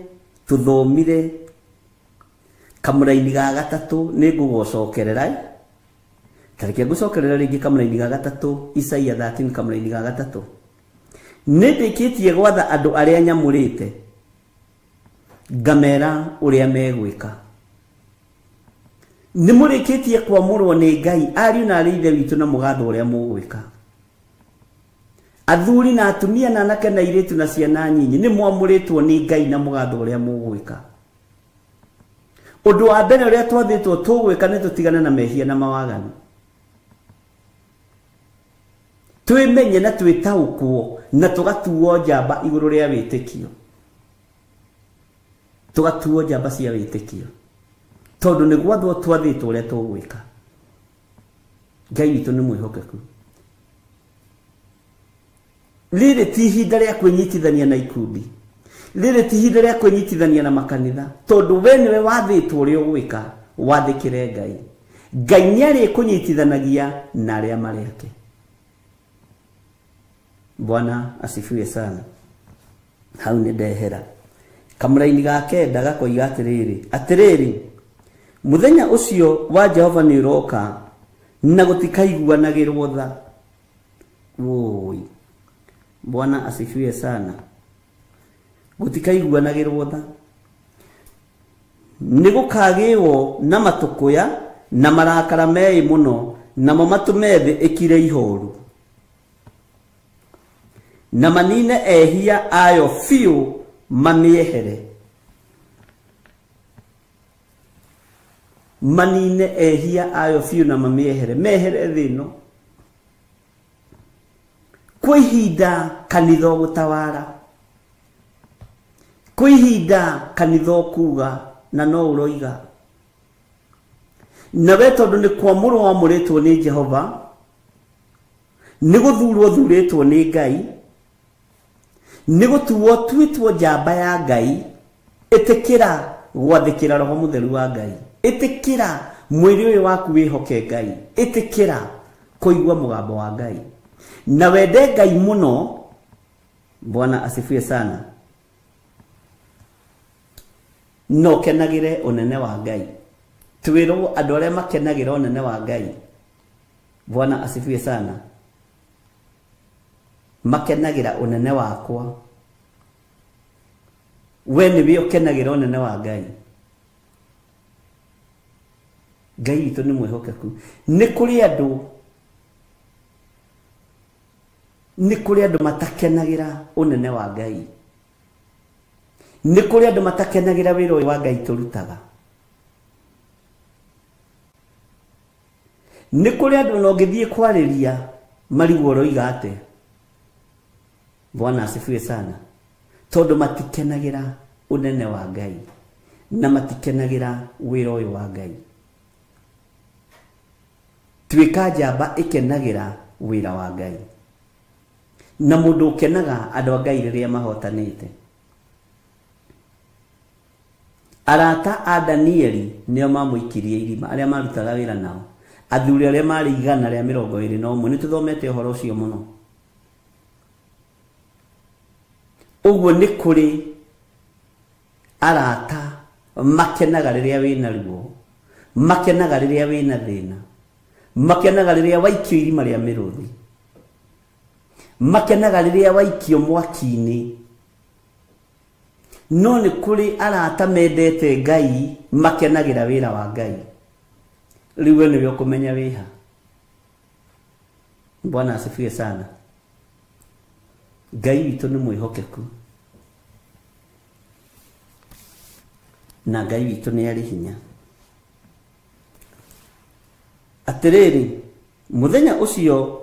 tũthomire kamũraini ga gatatũ, nĩ ngũgũcokerera. Ta reke ngũcokerera rĩngĩ kamũraini ga gatatũ, Isaia 13 kamũraini ga gatatũ. Nĩ ndĩkĩtie gwatha andũ arĩa nyamũrĩte, ngamera ũrĩa megwĩka. Nĩ mũrĩkĩtie kwamũrwo nĩ Ngai, ariũ na arĩ Ithe witũ, na mũgathwo ũrĩa mũgwĩka. Athuri na atumia na anake na airĩtu na ciana nyinyi, nĩ mwamũrĩtwo nĩ Ngai na mũgathwo ũrĩa mũgwĩka. Ũndũ wa mbere ũrĩa twathĩtwo tũgwĩka nĩ tũtigane na mehia na mawaganu. Twĩmenye na twĩtaũkwo na tũgatuo njamba igũrũ rĩa wĩtĩkio. Tũgatuo njamba cia wĩtĩkio, tondũ nĩ gwathwo twathĩtwo ũrĩa tũgwĩka. Ngai witũ nĩ mwĩhokeku. Rĩrĩ ti ihinda rĩa kwĩnyitithania na ikundi, rĩrĩ ti ihinda rĩa kwĩnyitithania na makanitha, tondũ we nĩwe wathĩtwo ũrĩa ũgwĩka, wathĩkĩre Ngai. Ngai nĩarĩkũnyitithanagia na arĩa marĩ ake. Bwana asifiwe sana. Hau nĩ ndehera. Kamũraini ga kenda gakoiga atĩrĩrĩ, atĩrĩrĩ, mũthenya ũcio wa Jehova nĩ ũroka na gũtikaiguanagĩrwo tha. Woi, Bwana asifiwe sana. Gũtikaiguanagĩrwo tha, nĩ gũkagĩwo na matũkũya na marakara meĩ mũno, namo matũme thĩ ĩkire ihoru, na manine ehia ayo biũ mamĩehere. Manine ehia ayo biũ na mamĩehere, mehere thĩ ĩno. Kwĩ ihinda kanitha ũgũtawara, kwĩ ihinda kanitha ũkuga na no ũroiga. Na we tondũ nĩ kwamũrwo wamũrĩtwo nĩ Jehova, nĩ gũthurwo thurĩtwo nĩ Ngai, nĩ gũtuo tuĩtwo njamba ya Ngai, ĩtĩkĩra gwathĩkĩra Roho Mũtheru wa Ngai, ĩtĩkĩra mwĩrĩ ũyũ waku wĩhoke Ngai, ĩtĩkĩra kũigua mũgambo wa Ngai na wende Ngai mũno. Bwana asifiwe sana. No kenagĩre ũnene wa Ngai. Twĩrwo andũ arĩa makenagĩra ũnene wa Ngai, Bwana asifiwe sana, makenagĩra ũnene wakwa. We nĩwe ũkenagĩra ũnene wa Ngai. Ngai witũ nĩ mwĩhokeku. Nĩ kũrĩ andũ, nĩ kũrĩ andũ matakenagĩra ũnene wa Ngai, nĩ kũrĩ andũ matakenagĩra wĩra ũyũ wa Ngai tũrutaga, nĩ kũrĩ andũ ona ũngĩthiĩ kwarĩria marigwo ũroiga atĩa. Bwana asifiwe sana. Tondũ matikenagĩra ũnene wa Ngai na matikenagĩra wĩra ũyũ wa Ngai. Tuĩka njamba ĩkenagĩra wĩra wa Ngai, na mũndũ ũkenaga andũ a Ngai rĩrĩa mahotanĩte. Arata a Danieli nĩo mamũikirie irima, arĩa marutaga wĩra nao, athuri arĩa marĩ 121. Nĩ tũthomete ũhoro ũcio mũno. Ũguo nĩ kũrĩ arata makenaga rĩrĩa wĩna ruo, makenaga rĩrĩa wĩna thĩna, makenaga rĩrĩa waikio irima rĩa mĩrũthi, makenaga rĩrĩa waikio mwaki-inĩ. No nĩ kũrĩ arata mendete Ngai, makenagĩra wĩra wa Ngai. Rĩu we nĩwe ũkũmenya wĩha. Bwana asifiwe sana. Ngai witũ nĩ mwĩhokeku na Ngai witũ nĩ arĩ hinya. Atĩrĩrĩ, mũthenya ũcio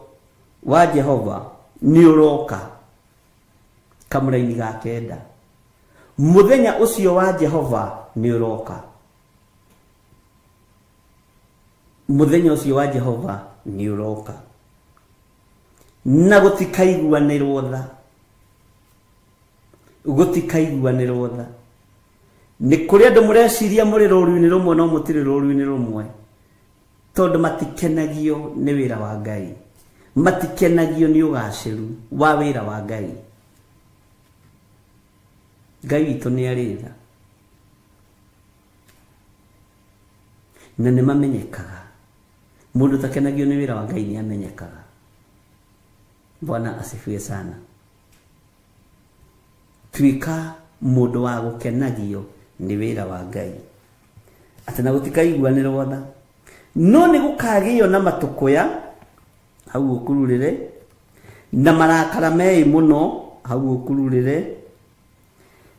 wa Jehova nĩ ũroka. Kamũraini ga kenda, mũthenya ũcio wa Jehova nĩ ũroka. Mũthenya ũcio wa Jehova nĩ ũroka na gũtikaiguanĩrwo tha, gũtikaiguanĩrwo tha. Nĩ kũrĩ andũ mũreciria mũrĩ rũru-inĩ rũmwe no mũtirĩ rũru-inĩ rũmwe, tondũ matikenagio nĩ wĩra wa Ngai, matikenagio nĩ ũgacĩru wa wĩra wa Ngai. Ngai witũ nĩ arĩ tha na nĩ mamenyekaga. Mũndũ ũtakenagio nĩ wĩra wa Ngai nĩ amenyekaga. Bwana asifiwe sana. Tuĩka mũndũ wa gũkenagio nĩ wĩra wa Ngai, atĩ na gũtikaiguanĩrwo tha, no nĩ gũkagĩo na matũkũya hau ũkururĩre, na marakara meĩ mũno hau ũkururĩre,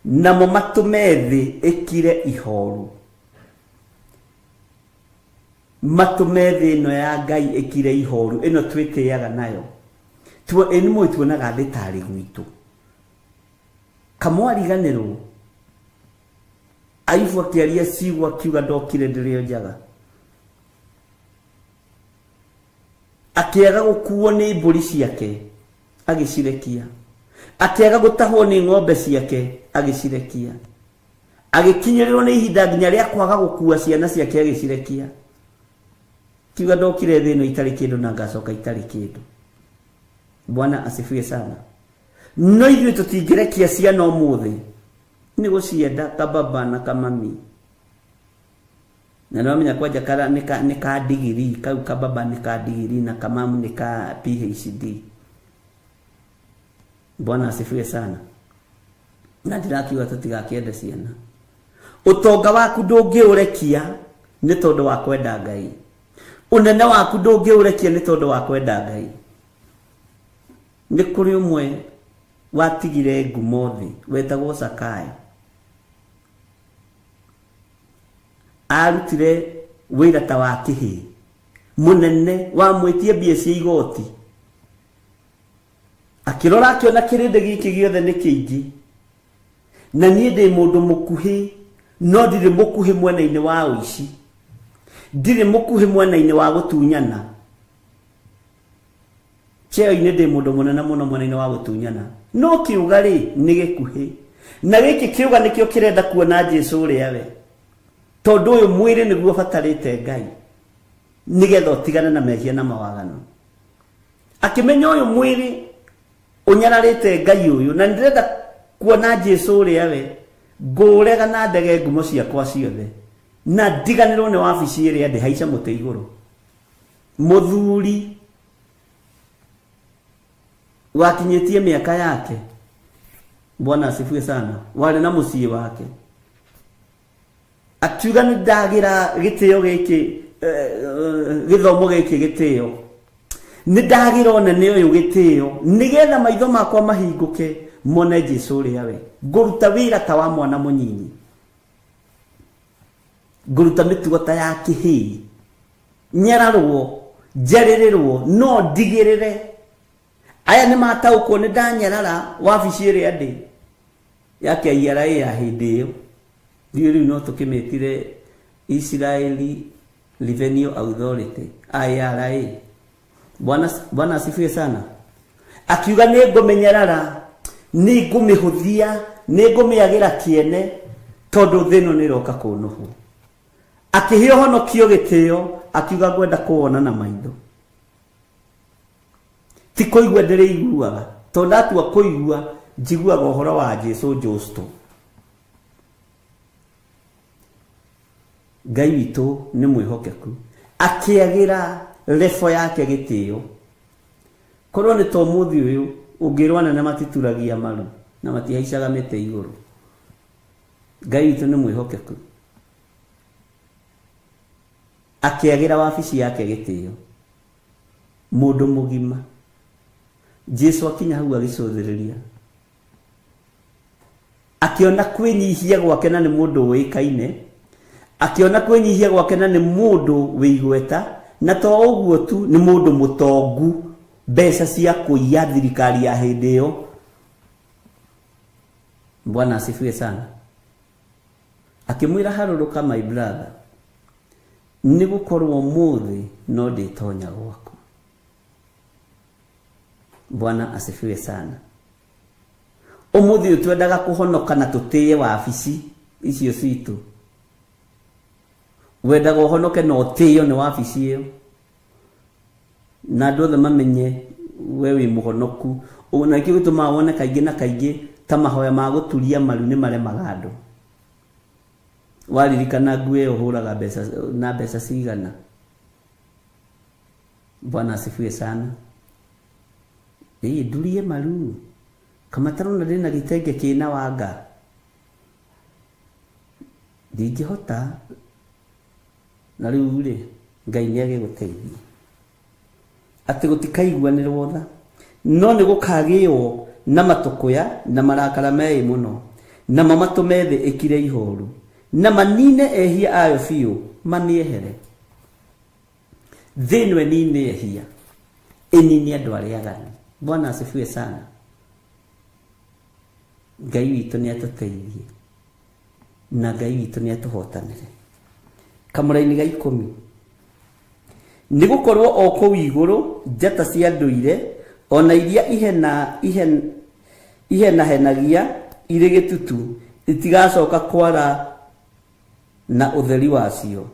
namo matũme thĩ ĩkire ihoru. Matũme thĩ ĩno ya Ngai ĩkire ihoru, ĩno twĩtĩaga nayo. Ĩ nĩ mũĩ tuonaga thĩ tarĩ gwitũ. Kamwariganĩrwo Ayubu akĩaria ciugo akiuga ndokire ndĩrĩ o njaga. Akĩaga gũkuo nĩ mbũri ciake agĩcirekia. Akĩaga gũtahwo nĩ ng'ombe ciake agĩcirekia. Agĩkinyĩrĩrwo nĩ ihinda nginya rĩa kwaga gũkua ciana ciake agĩcirekia. Kiuga ndokire thĩ ĩno itarĩ kĩndũ na ngacoka itarĩ kĩndũ. Bwana asifiwe sana. No ithuĩ tũtingĩrekia ciana ũmũthĩ nĩ gũcienda kababa na kamami. Na nĩwamenya kwanja kara nĩ ka digiri, kau kababa nĩ ka digiri na kamamu nĩ ka PhD. Bwana asifiwe sana. Na ndĩrakiuga tũtigakĩende ciana. Ũtonga waku ndũngĩũrekia nĩ tondũ wa kwenda Ngai. Ũnene waku ndũngĩũrekia nĩ tondũ wa kwenda Ngai. Nĩ kũrĩ ũmwe watigire ngumo thĩ wetagwo Zakayo. Arutire wĩra ta wa kĩhĩ mũnene wamwĩtie mbia cia igoti. Akĩrora akĩona kĩrĩndĩ gĩkĩ gĩothe nĩ kĩingĩ, na niĩ ndĩ mũndũ mũkuhĩ, no ndirĩ mũkuhĩ mwena-inĩ wa ũici, ndirĩ mũkuhĩ mwena-inĩ wa gũtunyana. Cheo-inĩ ndĩ mũndũ mũnene mũno mwena-inĩ wa gũtunyana, no kĩũga rĩ nĩ gĩkuhĩ, na gĩkĩ kĩũga nĩkĩo kĩrenda kuona Jesũ ũrĩa we, tondũ ũyũ mwĩrĩ nĩguo ũbatarĩte Ngai nĩgetha ũtigane na mehia na mawaganu. Akĩmenya ũyũ mwĩrĩ ũnyararĩte Ngai ũyũ, na ndĩrenda kuona Jesũ ũrĩa we, ngũrega na ndege ngumo ciakwa ciothe na ndiganĩrwo nĩ wabici ĩrĩa ndĩhaica mũtĩ igũrũ. Mũthuri wakinyĩtie mĩaka yake, Bwana asifiwe sana, warĩ na mũciĩ wake, akiuga nĩ ndagĩra gĩtĩo gĩkĩ, gĩthomo gĩkĩ gĩtĩo, nĩ ndagĩra ũnene ũyũ gĩtĩo, nĩgetha maitho makwa mahingũke mone Jesũ ũrĩa we. Ngũruta wĩra ta wa mwana mũnyinyi, ngũruta mĩtugo ta ya kĩhĩĩ, nyararwo njarĩrĩrwo, no ndigĩrĩre aya nĩ mataũkwo nĩ ndanyarara wabici ĩrĩa ndĩ ya KRA ya hĩndĩ ĩyo. Ndiũĩ rĩu no tũkĩmĩtire Israeli Revenue Authority IRA. Bwana asifiwe sana. Akiuga nĩ ngũmĩnyarara, nĩ ngũmĩhũthia, nĩ ngũmĩagĩra kĩene, tondũ thĩ ĩno nĩ ĩroka kũnũhwo. Akĩheo honokio gĩtĩo, akiuga ngwenda kũwona na maitho, ti kũigua ndĩrĩiguaga, tondũ ndatua kũigua njiguaga ũhoro wa Jesũ Justo. Ngai witũ nĩ mwĩhokeku. Akĩagĩra lefo yake gĩtĩo. Korwo nĩ ta ũmũthĩ ũyũ ũngĩrwo anene matituragia maru na matihaicaga mĩtĩ igũrũ. Ngai witũ nĩ mwĩhokeku. Akĩagĩra wabici yake gĩtĩo. Mũndũ mũgima. Jesũ akinya hau agĩcũthĩrĩria, akĩona kwĩnyihia gwake na nĩ mũndũ ũĩkaine, akĩona kwĩnyihia gwake na nĩ mũndũ wĩ igweta, na to ũguo tu nĩ mũndũ mũtongu mbeca cia kũiya thirikari ya hĩndĩ ĩyo. Bwana asifiwe sana. Akĩmwĩra harũrũka my brother, nĩ gũkorwo ũmũthĩ no ndĩtonya gwaku. Bwana asifiwe sana. Ũmũthĩ ũyũ twendaga kũhonoka na tũtĩe wabici icio citũ. Wendaga ũhonoke na ũtĩo nĩ wabici ĩyo, na andũ othe mamenye we wĩ mũhonoku. Na nĩkĩo gĩtũmaga wone kaingĩ na kaingĩ ta mahoya ma gũturia maru nĩ maremaga andũ. Waririkana nguo ĩyo ũhũraga mbeca na mbeca cigana. Bwana asifiwe sana. Ĩĩ ndurie maru kamatarona ndĩna gĩtenge kĩna wanga, ndingĩhota. Na rĩu rĩ, Ngai nĩ agĩgũteithia atĩ gũtikaiguanĩrwo tha, no nĩ gũkagĩo na matũkũya na marakara meĩ mũno, namo matũme thĩ ĩkire ihoru, na manine ehia ayo biũ mamĩehere. Thĩ ĩno ĩnine ehia, ĩnine andũ arĩa aganu. Bwana asifiwe sana. Ngai witũ nĩ atũteithie na Ngai witũ nĩ atũhotanĩre. Kamũraini ga 10. Nĩ gũkorwo o kũu igũrũ njata cia ndũire ona iria ihenahenagia irĩ gĩtutu itigacoka kwara na ũtheri wacio.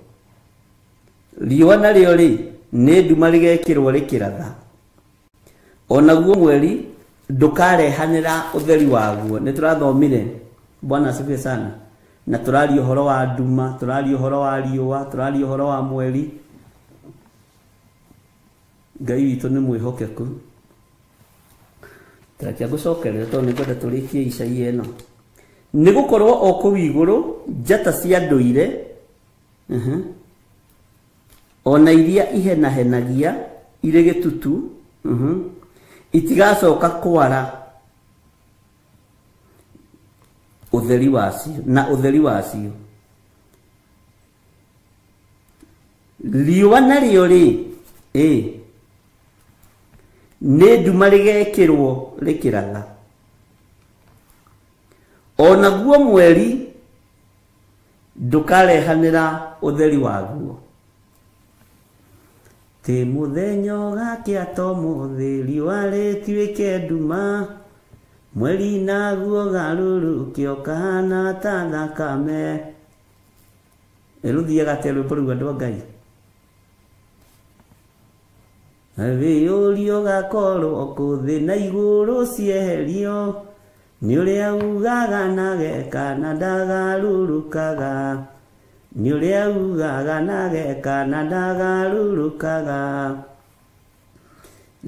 Riũa narĩo rĩ nĩ nduma rĩgekĩrwo rĩkĩratha, onaguo mweri ndũkarehanĩra ũtheri waguo. Nĩ tũrathomire, Bwana asifiwe sana, na tũraria ũhoro wa nduma, tũraria ũhoro wa riũa, tũraria ũhoro wa mweri. Ngai witũ nĩ mwĩhokeku. Tũrakia gũcokerera tondũ nĩngwenda tũrĩkie Isaia ĩno. Nĩ gũkorwo o kũu igũrũ njata cia ndũire ona iria ihenahenagia irĩ gĩtutu itigacoka kwara ũtheri wacio na ũtheri wacio. Riũa narĩo rĩ nĩ nduma rĩgekĩrwo rĩkĩratha, onaguo mweri ndũkarehanĩra ũtheri waguo. Ti mũthenya ũgakĩa to mũthĩ riũa rĩtuĩke nduma, mweri naguo garũrũke ũkahana ta thakame. Rũthiaga atĩa rwĩmbo rũu andũ a Ngai? Wĩyũrie ũgakorwo kũ thĩ na igũrũ cieherio, nĩ ũrĩa ugaga na geka na ndagarũrũkaga, nĩ ũrĩa ugaga na geka na ndagarũrũkaga.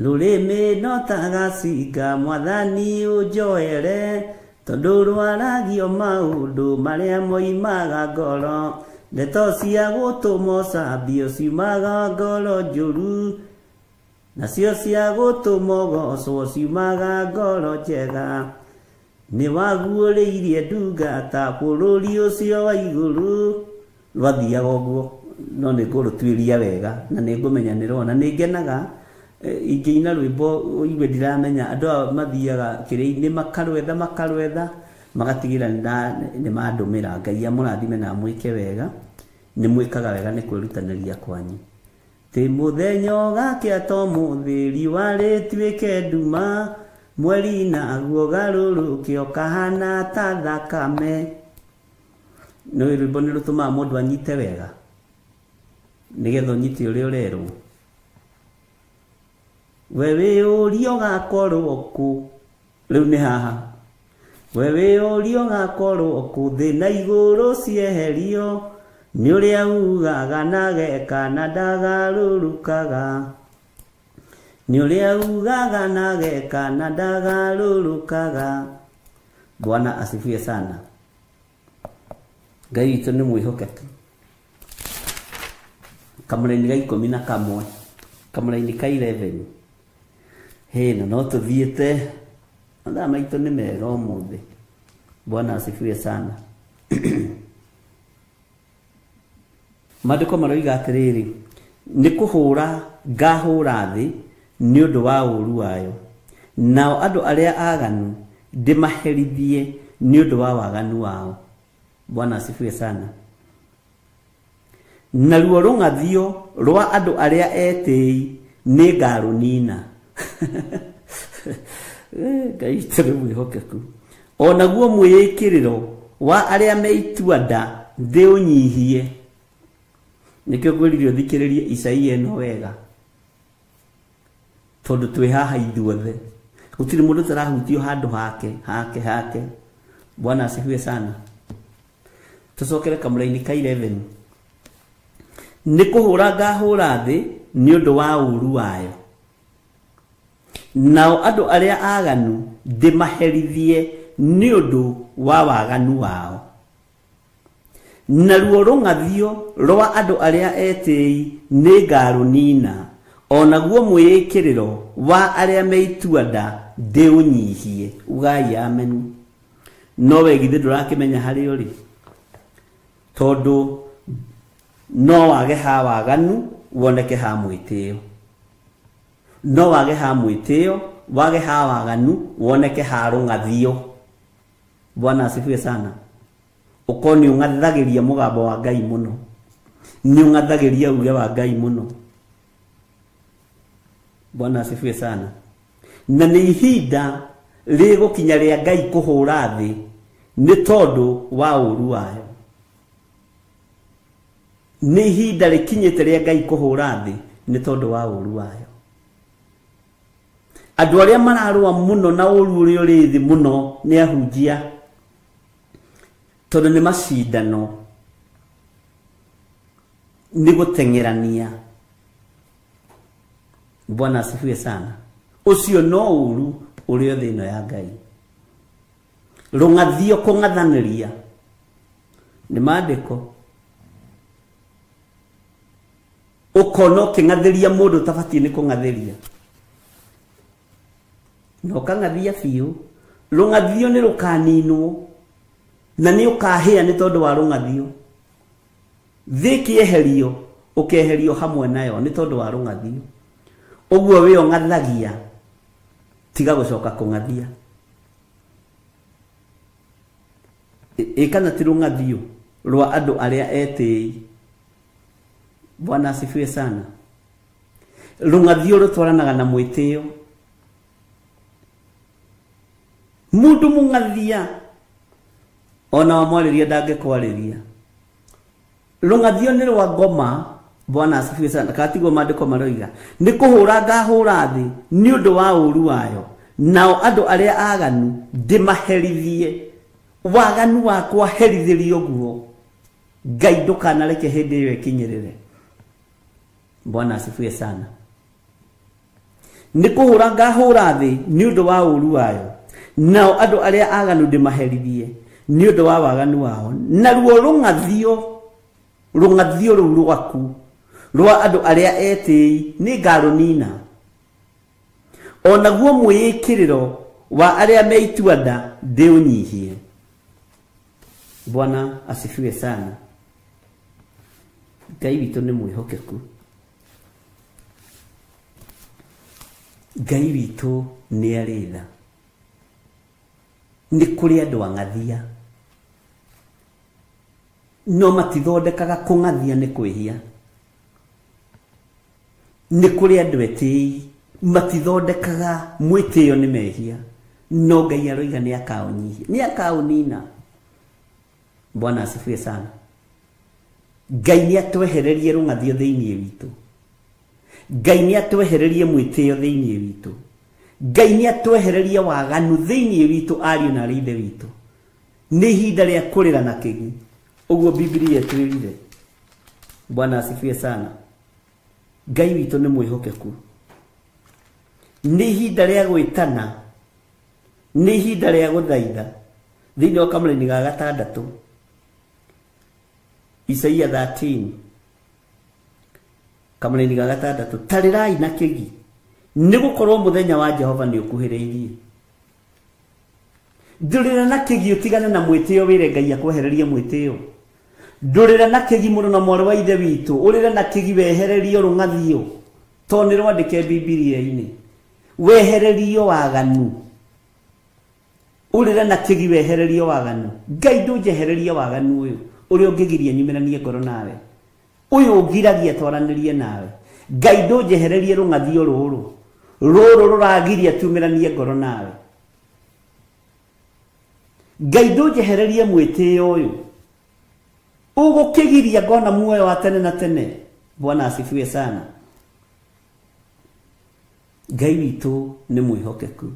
Rũrĩmĩ no ta gacinga mwathani ũnjoere, tondũ rwaragio maũndũ marĩa moimaga ngoro. Ndeto cia gũtũma ũcambio ciumaga ngoro njũru, nacio cia gũtũma ũgocwo ciumaga ngoro njega. Nĩ waguũrĩirie ndungata bũrũri ũcio wa igũrũ. Rwathiaga ũguo, no nĩ ngũrũtuĩria wega na nĩ ngũmenya nĩ rwona. Nĩ ngenaga ingĩina rwĩmbo ũigue ndiramenya. Andũ aya mathiaga kĩrĩa-inĩ makarwetha makarwetha magatigĩra nĩ mandũmĩra. Ngai amũrathime na amwĩke wega. Nĩ mwĩkaga wega nĩ kwĩrutanĩria kwanyu. Ti mũthenya ũgakĩa to mũthĩ riũa rĩtuĩke nduma, mweri naguo garũrũke ũkahana ta thakame. Nĩ rwĩmbo nĩ rũtũmaga mũndũ anyite wega, nĩgetha ũnyite ũrĩa ũrerwo. We wĩyũrie ũgakorwo kũ, rĩu nĩ haha. We wĩyũrie ũgakorwo kũ thĩ na igũrũ cieherio, nĩ ũrĩa ugaga na geka na ndagarũrũkaga, nĩ ũrĩa ugaga na geka na ndagarũrũkaga. Bwana asifiwe sana. Ngai witũ nĩ mwĩhokeku. Kamũraini ga 11, kamũraini ka 11. Hĩ, na no tũthiĩte mathaa maitũ nĩ mega ũmũthĩ. Bwana asifiwe sana. Maandĩko maroiga atĩrĩrĩ, nĩ kũhũra ngahũra thĩ nĩ ũndũ wa ũũru wayo, nao andũ arĩa aganu ndĩmaherithie nĩ ũndũ wa waganu wao. Bwana asifiwe sana. Naruo rũng'athio rwa andũ arĩa etĩi nĩ ngarũnina. Ngai witũ nĩ mwĩhokeku. Onaguo mwĩĩkĩrĩro wa arĩa me itua nda ndĩũnyihie. Nĩkĩo ngwĩrire ũthikĩrĩrie Isaia ĩno wega, tondũ twĩ haha ithuothe, gũtirĩ mũndũ ũtarahutio handũ hake hake hake. Bwana asifiwe sana. Tũcokere kamũraini ka 11. Nĩ kũhũra ngahũra thĩ nĩ ũndũ wa ũũru wayo, nao andũ arĩa aganu ndĩmaherithie nĩ ũndũ wa waganu wao. Naruo rũng'athio rwa andũ arĩa etĩi nĩ ngarũnina, onaguo mwĩĩkĩrĩro wa arĩa me itua nda ndĩũnyihie. Ugai amen. No we githĩ ndũrakĩmenya harĩa ũrĩ, tondũ no wage ha waganu woneke ha mwĩtĩo, no wage ha mwĩtĩo wage ha waganu woneke ha rũng'athio. Bwana asifiwe sana. Ũkorwo nĩ ũng'athagĩria mũgambo wa Ngai mũno, nĩ ũng'athagĩria uge wa Ngai mũno. Bwana asifiwe sana. Na nĩ ihinda rĩgũkinya rĩa Ngai kũhũra thĩ nĩ tondũ wa ũũru wayo. Nĩ ihinda rĩkinyĩte rĩa Ngai kũhũra thĩ nĩ tondũ wa ũũru wayo. Andũ arĩa mararũa mũno na ũũru ũrĩa ũrĩ thĩ mũno nĩ ahunjia, tondũ nĩ macindano, nĩ gũteng'erania. Bwana asifiwe sana. Ũcio no ũũru ũrĩa thĩ ĩno ya Ngai. Rũng'athio kũng'athanĩria nĩ maandĩko. Ũkona ũkĩng'athĩria mũndũ ũtabatiĩ nĩ kũng'athĩria, na ũkang'athia biũ. Rũng'athio nĩ rũkaninwo na nĩ ũkahĩa nĩ tondũ wa rũng'athio. Thĩ ĩkĩeherio ũkeherio hamwe nayo nĩ tondũ wa rũng'athio. Ũguo we ũng'athagia, tiga gũcoka kũng'athia. Ĩ kana ti rũng'athio rwa andũ arĩa etĩi. Bwana asifiwe sana. Rũng'athio rũtwaranaga na mwĩtĩo. Mũndũ mũng'athia ona wamwarĩria ndangĩkwarĩria. Rũng'athio nĩ rwa ngoma. Bwana asifiwe sana. Katiguo maandĩko maroiga nĩ kũhũra ngahũra thĩ nĩ ũndũ wa ũũru wayo, nao andũ arĩa aganu ndĩmaherithie. Waganu wakwa herithĩrio guo. Ngai ndũkanareke hĩndĩ ĩyo ĩkinyĩrĩre. Bwana asifiwe sana. Nĩ kũhũra ngahũra thĩ nĩ ũndũ wa ũũru wayo, nao andũ arĩa aganu ndĩmaherithie nĩ ũndũ wa waganu wao. Naruo rũng'athio rũu rwaku rwa andũ arĩa etĩi nĩ ngarũnina, o naguo mwĩĩkĩrĩro wa arĩa me itua-nda ndĩũnyihie. Bwana asifiwe sana. Ngai witũ nĩ mwĩhokeku. Ngai witũ nĩ arĩ tha. Nĩ kũrĩ andũ ang'athia, no matithondekaga kũng'athia nĩ kwĩhia. Nĩ kũrĩ andũ etĩi matithondekaga mwĩtĩo nĩ mehia, no Ngai aroiga nĩ akaũnyihia, nĩ akaũnina. Bwana asifiwe sana. Ngai nĩ atwehererie rũng'athio thĩinĩ witũ. Ngai nĩ atwehererie mwĩtĩo thĩinĩ witũ. Ngai nĩ atwehererie waganu thĩinĩ witũ, ariũ na aarĩ ithe witũ. Nĩ ihinda rĩa kũrĩra na kĩgi, ũguo Bibilia ĩtwĩrire. Bwana asifiwe sana. Ngai witũ nĩ mwĩhokeku. Nĩ ihinda rĩa gwĩtana, nĩ ihinda rĩa gũthaitha. Thĩinĩ wa kamũraini ga gatandatũ, Isaia 13 kamũraini ga gatandatũ, tarĩrai na kĩgi, nĩ gũkorwo mũthenya wa Jehova nĩ ũkuhĩrĩirie. Ndũrĩra na kĩgi ũtigane na mwĩtĩo, wĩre Ngai akwehererie mwĩtĩo. Ndũrĩra na kĩgi mũrũ na mwarĩ wa ithe witũ, ũrĩre na kĩgi wehererio rũng'athio, tondũ nĩ rwandĩke Bibilia-inĩ. Wehererio waganu, ũrĩre na kĩgi wehererio waganu. Ngai ndũnjehererie waganu ũyũ ũrĩa ũngĩgiria nyumĩranie ngoro nawe, ũyũ ũngiragia twaranĩrie nawe. Ngai ndũnjehererie rũng'athio rũrũ rũrũ rũragiria tumĩranie ngoro nawe. Ngai ndũnjehererie mwĩtĩo ũyũ ũgũkĩgiria ngona muoyo wa tene na tene. Bwana asifiwe sana. Ngai witũ nĩ mwĩhokeku.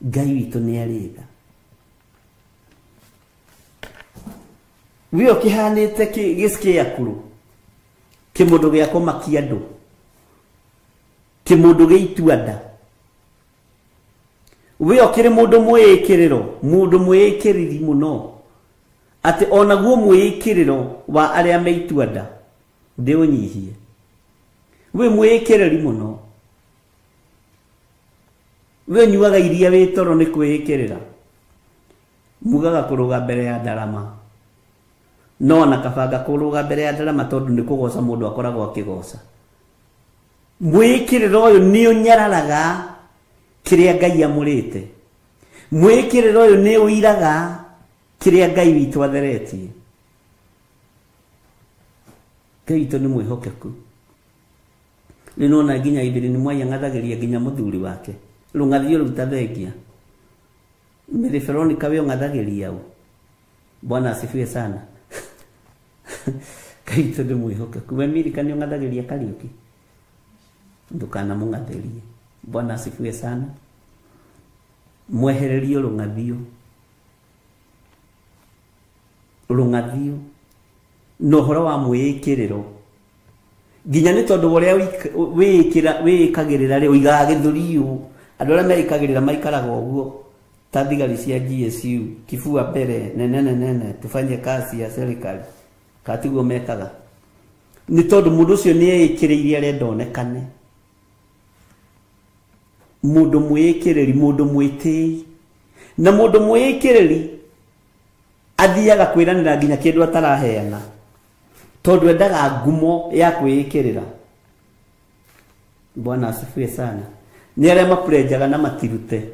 Ngai witũ nĩ arĩ tha. We ũkĩhanĩte gĩciakũrũ, kĩmũndũ gĩa kũmakia andũ, kĩmũndũ gĩa itua-nda. We ũkĩrĩ mũndũ mwĩĩkĩrĩro, mũndũ mwĩĩkĩrĩri mũno, atĩ onaguo mwĩĩkĩrĩro wa arĩa me itua-nda ndĩũnyihie. We mwĩĩkĩrĩri mũno, we ũnyuaga iria wĩ toro nĩ kwĩĩkĩrĩra. Mugaga kũrũga mbere ya ndarama, no ona kabanga kũrũga mbere ya ndarama tondũ nĩ kũgoca mũndũ akoragwo akĩgoca. Mwĩĩkĩrĩro ũyũ nĩ ũnyararaga kĩrĩa Ngai amũrĩte. Mwĩĩkĩrĩro ũyũ nĩ ũiraga kĩrĩa Ngai witũ atheretie. Ngai witũ nĩ mwĩhokeku. Rĩu nĩwona nginya Evelyn Mwai ang'athagĩria nginya mũthuri wake. Rũng'athio rũu ta thengia. Mary Veronica we ũng'athagĩria ũ? Bwana asifiwe sana. Ngai witũ nĩ mwĩhokeku. We Milika nĩ ũng'athagĩria Kariũki? Ndũkanamũng'athĩrie. Bwana asifiwe sana. Mwehererio rũng'athio. Rũng'athio na ũhoro wa mwĩĩkĩrĩro. Nginya nĩ tondũ ũrĩa wĩĩkagĩrĩra rĩ, ũigaga gĩthũri ũũ. Andũ arĩa meĩkagĩrĩra maikaraga ũguo ta thigari cia GSU, kifua mbere, nene nene, tufanye kazi ya serikali. Katiguo mekaga. Nĩ tondũ mũndũ ũcio nĩ eĩkĩrĩire arenda onekane. Mũndũ mwĩĩkĩrĩri, mũndũ mwĩtĩi. Na mũndũ mwĩĩkĩrĩri athiaga kwĩranĩra nginya kĩndũ ataraheana. Tondũ endaga ngumo ya kwĩĩkĩrĩra. Bwana asifiwe sana. Nĩ arĩa mapurenjaga na matirute.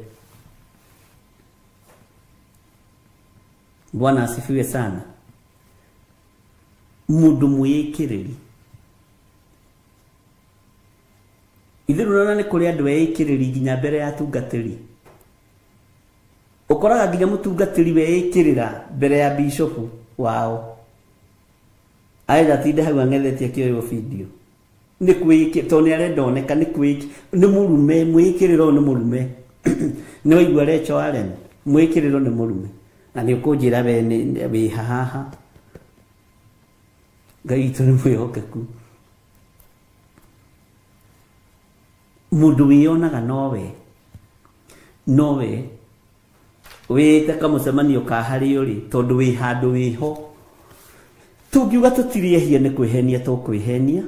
Bwana asifiwe sana. Mũndũ mwĩĩkĩrĩri. Ithuĩ ũrona nĩ kũrĩ andũ eĩkĩrĩri nginya mbere ya atungatĩri. Ũkoraga nginya mũtungatĩri weĩkĩrĩra mbere ya bishopu wao. Aetha atinde hau ang'ethetie akĩoywo video. Nĩ kwĩĩkĩ, tondũ nĩ arenda oneka, nĩ kwĩĩkĩ, nĩ mũrume, mwĩĩkĩrĩro nĩ mũrume. Nĩ waigua Rachel Allen, mwĩĩkĩrĩro nĩ mũrume. Na nĩ ũkũnjĩra we wĩ haha. Ngai witũ nĩ mwĩhokeku. Mũndũ wĩyonaga nowe. Nowe wĩte kamũcemanio ka harĩa ũrĩ tondũ wĩ handũ wĩho. Tũngiuga tũtirĩ ehia nĩ kwĩhenia tũkwĩhenia,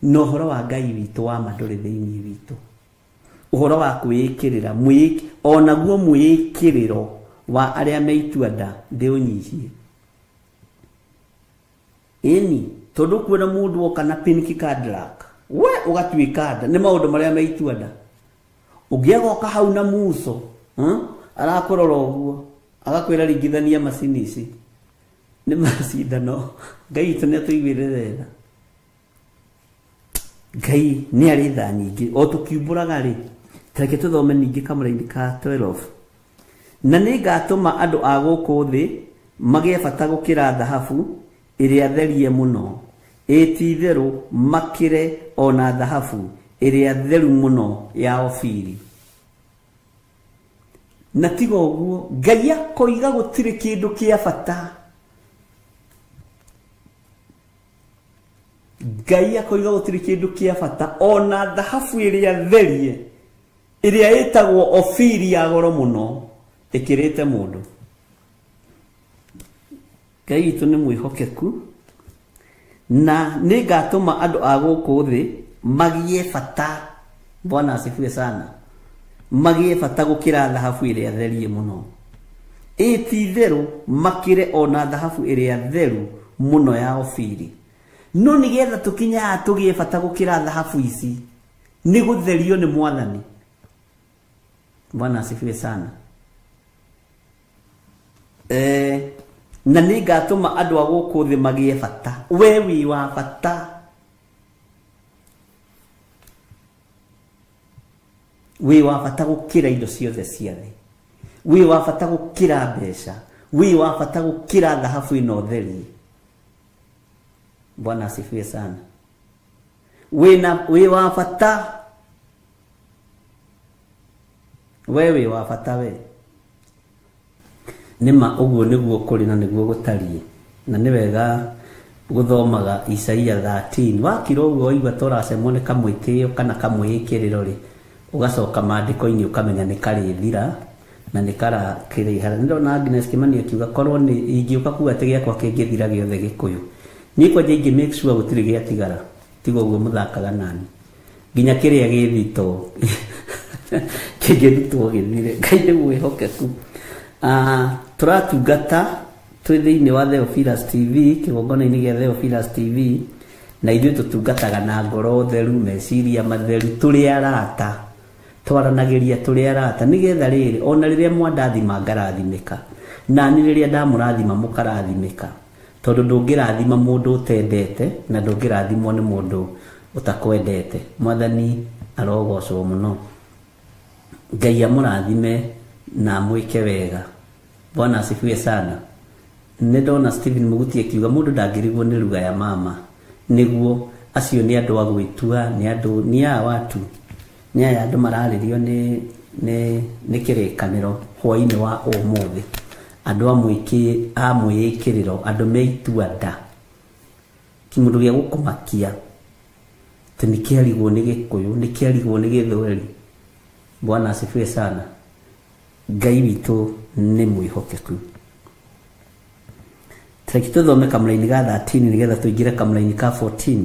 na ũhoro wa Ngai witũ wa ma ndũrĩ thĩinĩ witũ. Ũhoro wa kwĩĩkĩrĩra, onaguo mwĩĩkĩrĩro wa arĩa me itua-nda ndĩũnyihie. Ĩni, tondũ ũkuona mũndũ oka na pink Cadillac, we ũgatuĩka nda, nĩ maũndũ marĩa me itua-nda. Ũngĩ agoka hau na muso, arakũrora ũguo, agakwĩra ringithania macini ici. Nĩ macindano. Ngai witũ nĩ atũiguĩrĩre tha. Ngai nĩ arĩ tha nyingĩ. O tũkiumbũraga rĩ, ta reke tũthome ningĩ kamũra-inĩ ka 12. Na nĩ ngatũma andũ a gũkũ thĩ magĩe bata gũkĩra thahabu ĩrĩa therie mũno. Ĩ ti-itherũ makĩre ona thahabu ĩrĩa theru mũno ya Ofiri. Na tiga ũguo, Ngai akoiga gũtirĩ kĩndũ kĩa bata. Ngai akoiga gũtirĩ kĩndũ kĩa bata ona thahabu ĩrĩa therie ĩrĩa ĩtagwo Ofiri ya goro mũno ĩkĩrĩte mũndũ. Ngai witũ nĩ mwĩhokeku. Na nĩ ngatũma andũ a gũkũ thĩ magĩe bata. Bwana asifiwe sana. Magĩe bata gũkĩra thahabu ĩrĩa therie mũno. Ĩ ti-itherũ makĩre ona thahabu ĩrĩa theru mũno ya Ofiri. No nĩgetha tũkinye haha tũgĩe bata gũkĩra thahabu ici, nĩ gũtherio nĩ Mwathani. Bwana asifiwe sana. Na nĩ ngatũma andũ a gũkũ thĩ magĩe bata. We wĩ wa bata. Wĩ wa bata gũkĩra indo ciothe cia thĩ. Wĩ wa bata gũkĩra mbeca. Wĩ wa bata gũkĩra thahabu ĩno therie. Bwana asifiwe sana. Wĩ wa bata. We wĩ wa bata we. Nĩma ũguo nĩguo kũrĩ na nĩguo gũtariĩ. Na nĩ wega gũthomaga Isaia 13. Wakira ũguo waigua ta ũracemwo nĩ kamwĩtĩo kana kamwĩĩkĩrĩro rĩ, ũgacoka maandĩko-inĩ ũkamenya nĩ karĩthira na nĩ karakĩrĩhara. Nĩ ndona Agnes Kimani akiuga korwo nĩ ingĩũka kuga atĩ gĩakwa kĩngĩthira gĩothe Gĩkũyũ. Niĩ kwanja ingĩ make sure gũtirĩ gĩatigara. Tiga ũguo mũthakaga nani. Nginya kĩrĩa gĩ thitoo kĩngĩrutwo gĩthire. Ngai nĩ mwĩhokeku. Tũratungata twĩ thĩinĩ wa Theophilus TV, kĩgongona-inĩ gĩa Theophilus TV, na ithuĩ tũtungataga na ngoro theru, meciria matheru, tũrĩ arata. Twaranagĩria tũrĩ arata nĩgetha rĩrĩ ona rĩrĩa mwandathima ngarathimĩka, na niĩ rĩrĩa ndamũrathima mũkarathimĩka. Tondũ ndũngĩrathima mũndũ ũtendete na ndũngĩrathimwo nĩ mũndũ ũtakwendete. Mwathani arogocwo mũno. Ngai amũrathime na amwĩke wega. Bwana asifiwe sana. Nĩ ndona Stephen Muguti akiuga mũndũ ndangĩrigwo nĩ lugha ya mama. Nĩguo acio nĩ andũ a gwĩtua, nĩ andũ nĩ aya watu, nĩ aya andũ mararĩrio nĩ kĩrĩkanĩro hwaĩ-inĩ wa ũmũthĩ. Andũ a mwĩĩkĩrĩro, andũ me itua nda. Kĩmũndũ gĩa gũkũmakia atĩ nĩ kĩarigwo nĩ Gĩkũyũ, nĩ kĩarigwo nĩ Gĩthweri. Bwana asifiwe sana. Ngai witũ nĩ mwĩhokeku. Tareke tũthome kamũraini ga 13 nĩgetha tũingĩre kamũraini ka 14.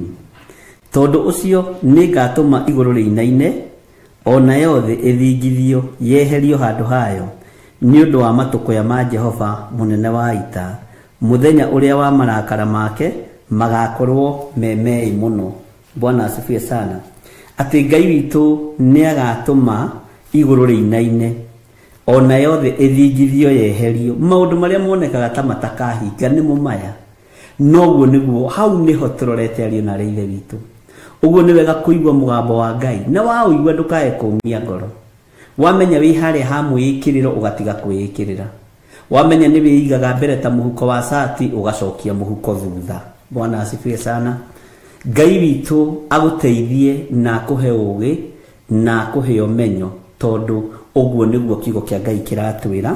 Tondũ ũcio nĩngatũma igũrũ rĩinaine, o nayo thĩ ĩthingithio yeherio handũ hayo, nĩ ũndũ wa matũkũya ma Jehova mũnene wa ita, mũthenya ũrĩa wa marakara make magakorwo me meĩ mũno. Bwana asifiwe sana. Atĩ Ngai witũ nĩagatũma igũrũ rĩinaine, o nayo thĩ ĩthingithio yeherio. Maũndũ marĩa monekaga ta matakahinga nĩmo maya. Noguo nĩguo hau nĩho tũrorete ariũ na arĩ ithe witũ. Ũguo nĩ wega kũigua mũgambo wa Ngai, na waũigua ndũkae kũũmia ngoro. Wamenya wĩ harĩa ha mwĩĩkĩrĩro ũgatiga kwĩĩkĩrĩra. Wamenya nĩ wĩigaga mbere ta mũhuko wa cati ũgacokia mũhuko thutha. Bwana asifiwe sana. Ngai witũ agũteithie na akũhe ũũgĩ na akũhe ũmenyo, tondũ ũguo nĩguo kiugo kĩa Ngai kĩratwĩra,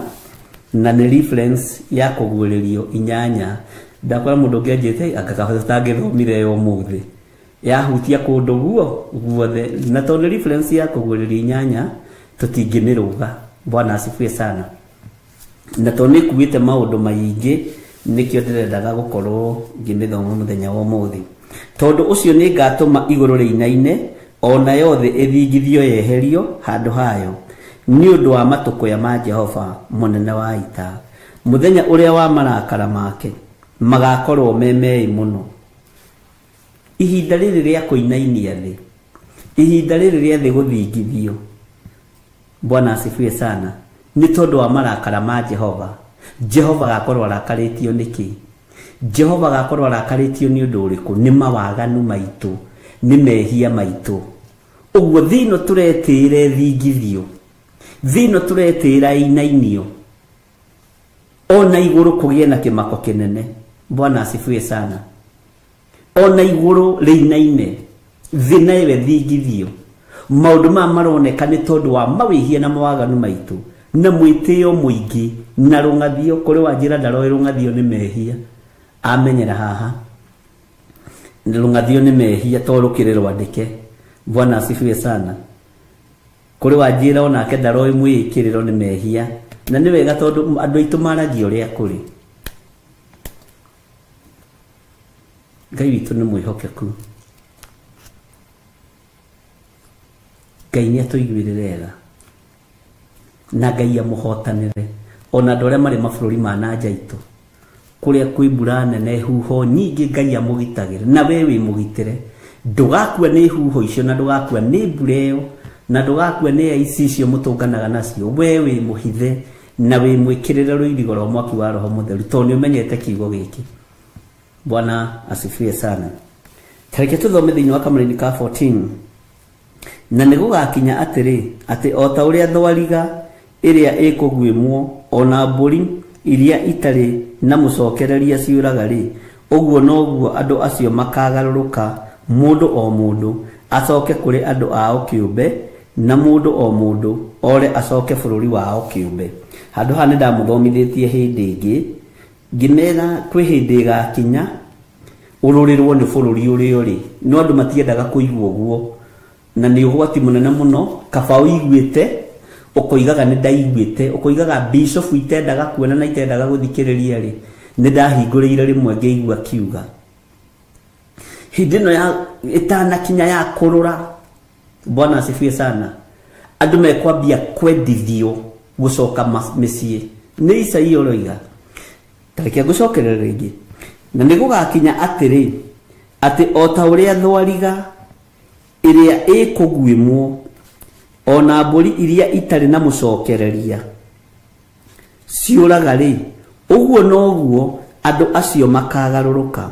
na nĩ reference ya kũguũrĩrio 8. Ndakora mũndũ ũngĩ anjĩte anga kabata tangĩthomire ũmũthĩ, yahutia kũndũ guo guothe, na tondũ nĩ reference ya kũguũrĩrio 8 tũtingĩmĩrũga. Bwana asifiwe sana. Na tondũ nĩ ĩkuĩte maũndũ maingĩ, nĩkĩo ndĩrendaga gũkorwo ngĩmĩthoma mũthenya wa ũmũthĩ. Tondũ ũcio nĩngatũma igũrũ rĩinaine, o nayo thĩ ĩthingithio yeherio handũ hayo, nĩ ũndũ wa matũkũya ma Jehova mũnene wa ita, mũthenya ũrĩa wa marakara make magakorwo me meĩ mũno. Ihinda rĩrĩ rĩa kũinainia thĩ, ihinda rĩrĩ rĩa thĩ gũthingithio, Bwana asifiwe sana, nĩ tondũ wa marakara ma Jehova. Jehova agakorwo arakarĩtio nĩkĩ? Jehova agakorwo arakarĩtio nĩ ũndũ ũrĩkũ? Nĩ mawaganu maitũ, nĩ mehia maitũ. Ũguo thĩ ĩno tũretĩĩra ĩthingithio, thĩ ĩno tũretĩĩra ĩinainio, ona igũrũ kũgĩe na kĩmako kĩnene. Bwana asifiwe sana. Ona igũrũ rĩinaine, thĩ nayo ĩthingithio. Maũndũ maya maroneka nĩ tondũ wa mawĩhia na mawaganu maitũ, na mwĩtĩo mũingĩ na rũng'athio. Kũrĩ wanjĩra ndaroĩ rũng'athio nĩ mehia, amenyera haha rũng'athio nĩ mehia to rũkĩrĩ rwandĩke. Bwana asifiwe sana. Kũrĩ wanjĩra onake ndaroĩ mwĩĩkĩrĩro nĩ mehia, na nĩ wega tondũ andũ aitũ maragia ũrĩa kũrĩ. Ngai witũ nĩ mwĩhokeku. Ngai nĩ atũiguĩrĩre tha, na Ngai amũhotanĩre ona andũ arĩa marĩ mabũrũri ma na nja itũ, kũrĩa kwĩ mbura nene, huho nyingĩ, Ngai amũgitagĩre, na we wĩ mũgitĩre. Ndũgakua nĩ huho icio, na ndũgakua nĩ mbura ĩyo, na ndũgakua nĩ aici icio mũtũnganaga nacio. We wĩ mũhithe na wĩ mwĩkĩrĩre rũirigo rwa mwaki wa Roho Mũtheru, tondũ nĩ ũmenyete kiugo gĩkĩ. Bwana asifiwe sana. Tareke tũthome thĩinĩ wa kamũraini ka 14. Na nĩ gũgakinya atĩrĩ, atĩ o ta ũrĩa thwariga ĩrĩa ĩkũguĩmwo, ona mbũri iria itarĩ na mũcokereria ciũraga rĩ, ũguo noguo andũ acio makagarũrũka, mũndũ o mũndũ acoke kũrĩ andũ ao kĩũmbe, na mũndũ o mũndũ ore acoke bũrũri wao kĩũmbe. Handũ haha nĩ ndamũthomithĩtie hĩndĩ ĩngĩ, ngĩmera kwĩ hĩndĩ ĩgakinya ũrũrĩrwo nĩ bũrũri ũrĩa ũrĩ, no andũ matiendaga kũigua ũguo, na nĩ ũgwati mũnene mũno. Kaba ũiguĩte ũkoigaga nĩ ndaiguĩte, ũkoigaga bishop itendaga kuona na itendaga gũthikĩrĩria rĩ, nĩ ndahingũrĩire rĩmwe ngĩigua kiuga. Hĩndĩ ĩno ya ĩtanakinya ya kũrũra, Bwana asifiwe sana, andũ mekwambia kwendithio gũcoka mĩciĩ. Nĩ Isaia ũroiga. Tareke ngũcokerere rĩngĩ. Na nĩ gũgakinya atĩrĩ, atĩ o ta ũrĩa thwariga ĩrĩa ĩkũguĩmwo, ona mbũri iria itarĩ na mũcokereria ciũraga rĩ, ũguo noguo andũ acio makagarũrũka,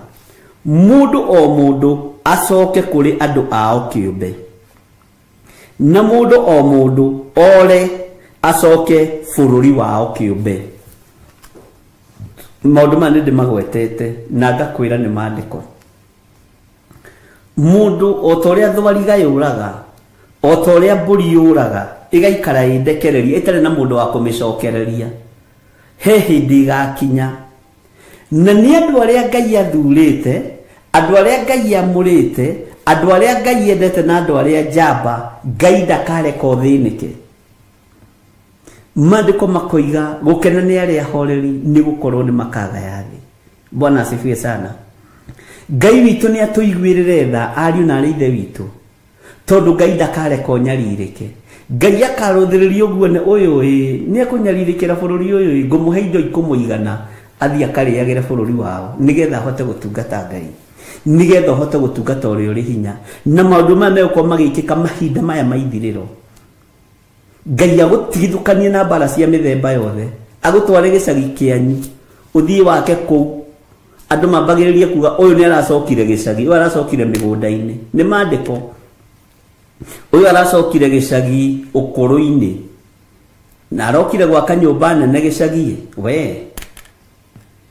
mũndũ o mũndũ acoke kũrĩ andũ ao kĩũmbe, na mũndũ o mũndũ ore acoke bũrũri wao kĩũmbe. Maũndũ maya nĩ ndĩmagwetete na ngakwĩra nĩ maandĩko. Mũndũ o ta ũrĩa thwariga yũraga, o ta ũrĩa mbũri yũraga, ĩgaikara ĩndekereria ĩtarĩ na mũndũ wa kũmĩcokereria, he hĩndĩ ĩgakinya. Na nĩ andũ arĩa Ngai athurĩte, andũ arĩa Ngai amũrĩte, andũ arĩa Ngai endete na andũ arĩa njamba, Ngai ndakareka ũthĩnĩke. Maandĩko makoiga gũkena nĩ arĩa ahoreri nĩ gũkorwo nĩ makagaya thĩ. Bwana asifiwe sana. Ngai witũ nĩ atũiguĩrĩre tha ariũ na arĩ ithe witũ, tondũ Ngai ndakareka ũnyarirĩke. Ngai akarũthĩrĩria ũguo nĩ ũyũ ĩ nĩ ekũnyarirĩkĩra bũrũri ũyũ ĩ, ngũmũhe indo ikũmũigana athiĩ akarĩagĩre bũrũri wao nĩgetha ahote gũtungata Ngai, nĩgetha ũhote gũtungata ũrĩa ũrĩ hinya. Na maũndũ maya megũkorwo magĩkĩka mahinda maya ma ithirĩro. Ngai agũtigithũkanie na mbara cia mĩthemba yothe, agũtware gĩcagi kĩanyu, ũthiĩ wake kũu. Andũ mambagĩrĩrie kuga ũyũ nĩ aracokire gĩcagi, ũyũ aracokire mĩgũnda-inĩ. Nĩ maandĩko. Ũyũ aracokire gĩcagi ũkũrũ-inĩ na arokire gwaka nyũmba nene gĩcagi. We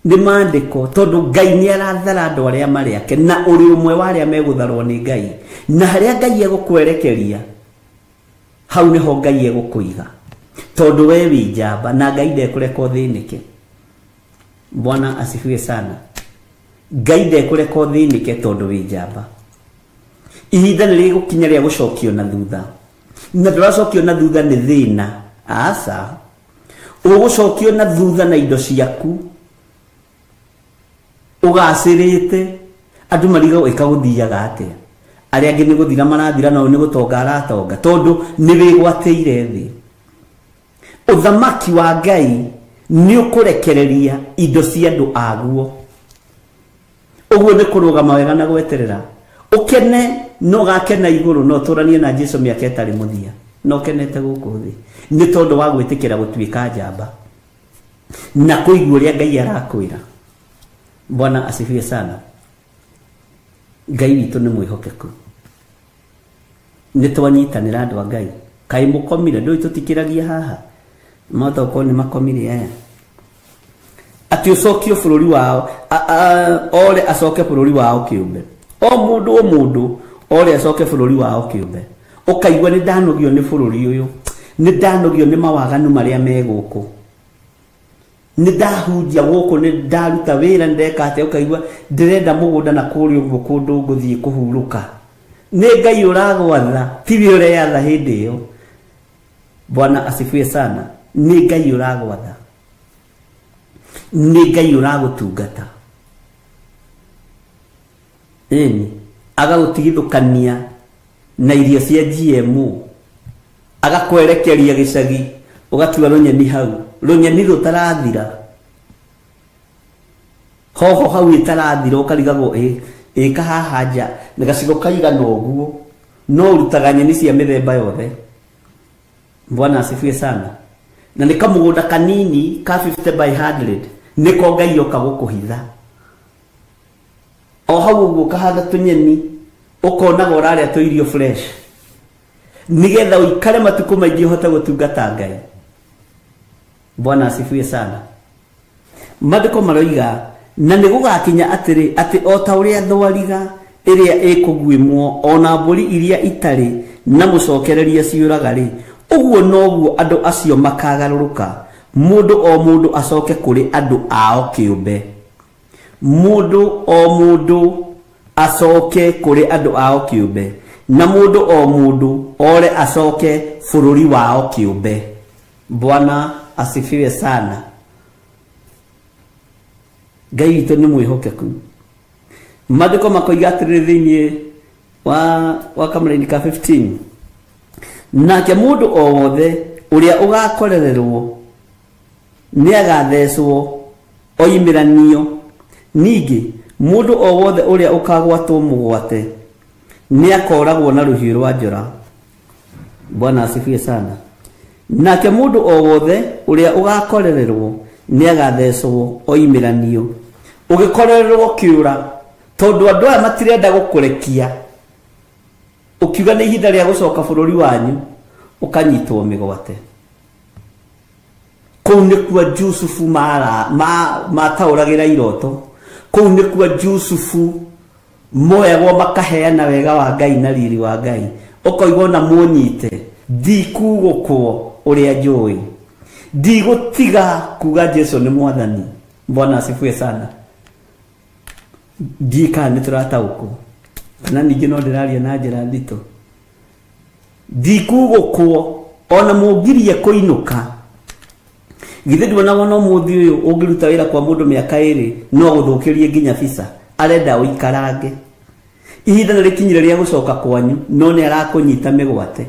nĩ maandĩko, tondũ Ngai nĩ arathara andũ arĩa marĩ ake, na ũrĩ ũmwe wa arĩa megũtharwo nĩ Ngai. Na harĩa Ngai egũkwerekeria, hau nĩho Ngai egũkũiga, tondũ we wĩ njamba na Ngai ndekũreka ũthĩnĩke. Bwana asifiwe sana. Ngai ndekũreka ũthĩnĩke tondũ wĩ njamba. Ihinda nĩ rĩgũkinya rĩa gũcokio na thutha, na ndũracokio na thutha nĩ thĩna, aca. Ũgũcokio na thutha na indo ciaku ũgacĩrĩte, andũ marigagwo ĩkagũthiaga atĩa. Arĩa angĩ nĩ gũthira marathira, nao nĩ gũtonga aratonga, tondũ nĩ wĩgwatĩire thĩ. Ũthamaki wa Ngai nĩ ũkũrekereria indo cia andũ aguo. Ũguo nĩ kũrũgama wega na gweterera. Ũkene no gakena igũrũ, no ũtũranie na Jesũ mĩaka ĩtarĩ mũthia, no ũkenete gũkũ thĩ nĩ tondũ wa gwĩtĩkĩra gũtuĩka njamba na kũigua ũrĩa Ngai arakwĩra. Bwana asifiwe sana. Ngai witũ nĩ mwĩhokeku. Nĩ twanyitanĩra andũ a Ngai. Kaĩ mũkomire? Ndũĩ tũtikĩragia haha, mahota gũkorwo nĩ makomire aya. Atĩ ũcokio bũrũri wao, ore acoke bũrũri wao kĩũmbe. O mũndũ o mũndũ ore acoke bũrũri wao kĩũmbe. Ũkaigua nĩ ndanogio nĩ bũrũri ũyũ, nĩ ndanogio nĩ mawaganu marĩa me gũkũ, nĩ ndahunjia gũkũ, nĩ ndaruta wĩra, nĩ ndeka atĩa, ũkaigua ndĩrenda mũgũnda na kũrĩa ũguo kũndũ ngũthiĩ kũhurũka. Nĩ Ngai ũragwatha, tiwe ũreyatha hĩndĩ ĩyo. Bwana asifiwe sana. Nĩ Ngai ũragwatha, nĩ Ngai ũragũtungata. Ĩni agagũtigithũkania na irio cia GMO, agakwerekeria gĩcagi, ũgatua rũnyeni hau, rũnyeni rũtarathira, hoho hau ĩtarathira, ũkarigagwo ĩka haha nja nĩ gacigo kaigana ũguo, no ũrutaga nyeni cia mĩthemba yothe. Bwana asifiwe sana. Na nĩ kamũgũnda kanini ka 50 by 100 nĩko Ngai oka gũkũhitha. O hau ũguo ũkahanda tũnyeni, ũkonaga ũrarĩa tũirio fresh, nĩgetha ũikare matukũ maingĩ ũhote gũtungata Ngai. Bwana asifiwe sana. Maandĩko maroiga na nĩ gũgakinya atĩrĩ, atĩ o ta ũrĩa thwariga ĩrĩa ĩkũguĩmwo ona mbũri iria itarĩ na mũcokereria ciũraga rĩ, ũguo noguo andũ acio makagarũrũka, mũndũ o mũndũ acoke kũrĩ andũ ao kĩũmbe. Mũndũ o mũndũ acoke kũrĩ andũ ao kĩũmbe, na mũndũ o mũndũ ore acoke bũrũri wao kĩũmbe. Bwana asifiwe sana. Ngai witũ nĩ mwĩhokeku. Maandĩko makoiga atĩrĩrĩ thĩinĩ wa kamũraini ka 15, nake mũndũ o wothe ũrĩa ũgakorererwo nĩ agathecwo oimĩranio, ningĩ mũndũ o wothe ũrĩa ũkagwatwo mũgwate nĩ akoragwo na rũhiũ rwa njora. Bwana asifiwe sana. Nake mũndũ o wothe ũrĩa ũgakorererwo nĩ agathecwo oimĩranio. Ũgĩkorererwo kĩũra, Tondu andu aya matirenda gukurekia ukiuga ni ihinda ria gucoka bururi wanyu ukanyitwo migwate. Kuu nikuo Jusufu matauragira iroto. Kuu nikuo Jusufu moyagwo makaheana wega wa Ngai na riri wa Ngai. Ukoigwo na munyite ndikugukwo uria njui, ndigutiga kuga Jesu ni mwathani. Bwana asifiwe sana. Ndika ni turataukwo kana ningi no ndiraria na njira ndito. Ndikugukwo ona mungirie kuinuka. Githĩ nduonaga ona ũmũthĩ ũyũ ũngĩruta wĩra kwa mũndũ mĩaka ĩrĩ no gũthũkĩrie nginya visa, arenda ũikarange. Ihinda nĩ rĩkinyire rĩa gũcoka kwanyu, no nĩ arakũnyita mĩgwate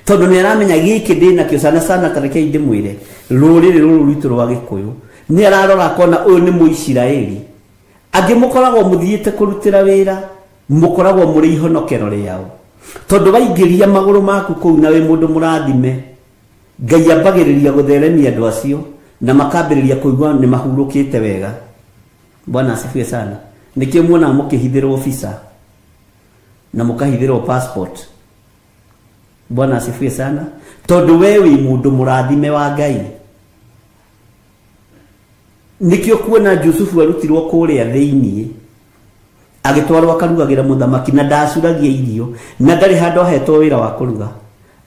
tondũ nĩ aramenya gĩkĩ ndĩnakĩo. Sana sana ta rekei ndĩmwĩre, rũrĩrĩ rũrũ rwitũ rwa Gĩkũyũ nĩ ararora akona ũyũ nĩ Mũisiraeli. Angĩ mũkoragwo mũthiĩte kũrutĩra wĩra, mũkoragwo mũrĩ ihonokero rĩao, tondũ waingĩria magũrũ maku kũu na wĩ mũndũ mũrathime, Ngai ambagĩrĩria gũtheremia andũ acio na makambĩrĩria kũigua nĩ mahurũkĩte wega. Bwana asifiwe sana. Nĩkĩo muonaga mũkĩhithĩrwo visa na mũkahithĩrwo passport. Bwana asifiwe sana. Tondũ we wĩ mũndũ mũrathime wa Ngai. Nĩkĩo kuona Jusufu arutirwo kũrĩa thĩiniĩ agĩtwarwo akarugagĩra mũthamaki, na ndacuragia irio na ndarĩ handũ ahetwo wĩra wa kũruga,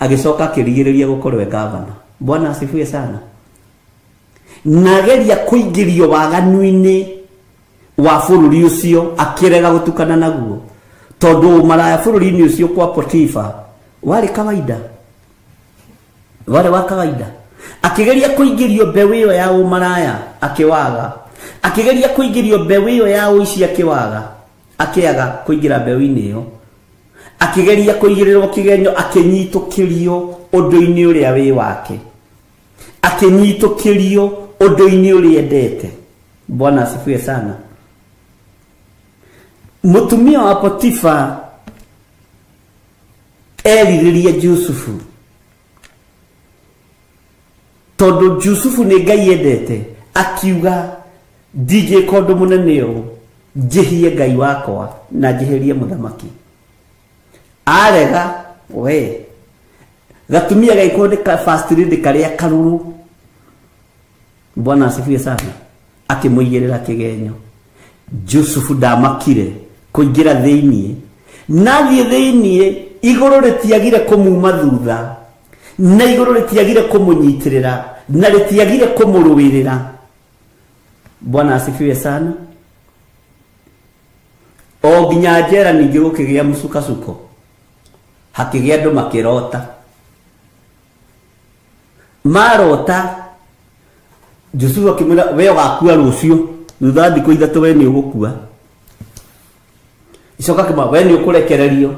agĩcoka akĩrigĩrĩria gũkorwo e gavana. Bwana asifiwe sana. Na ageria kũingĩrio waganu-inĩ wa bũrũri ũcio akĩrega gũtukana naguo, tondũ maraya bũrũri-inĩ ũcio kwa Potifa warĩ kawaida, warĩ wa kawaida. Akĩgeria kũingĩrio mbeũ ĩyo ya ũmaraya akĩwaga, akĩgeria kũingĩrio mbeũ ĩyo ya ũici akĩwaga, akĩaga kũingĩra mbeũ-inĩ ĩyo, akĩgeria kũigĩrĩrwo kĩgenyo, akĩnyitũkĩrio ũndũ-inĩ ũrĩa wĩ wake, akĩnyitũkĩrio ũndũ-inĩ ũrĩa endete. Bwana asifiwe sana. Mũtumia wa Potifa erirĩria Jusufu, tondũ Jusufu nĩ Ngai endete, akiuga ndingĩka ũndũ mũnene ũũ njĩhie Ngai wakwa na njĩhĩrie mũthamaki. Arega we gatumia gaikwo nĩ ka first lady karĩa karuru. Bwana asifiwe sana. Akĩmũigĩrĩra kĩgenyo. Jusufu ndamakire kũingĩra thĩiniĩ, na thiĩ thĩiniĩ igũrũ rĩtiagire kũmuma thutha, na igũrũ rĩtiagire kũmũnyitĩrĩra, na rĩtiagire kũmũrũĩrĩra. Bwana asifiwe sana. O nginya njera ningĩ gũkĩgĩa mũcukasuko, hakĩgĩa andũ makĩrota. Marota Jusufu akĩmwĩra we ũgakua rũciũ, thutha wa thikũ ithatũ we nĩ ũgũkua. Icoka akĩmwĩra we nĩ ũkũrekererio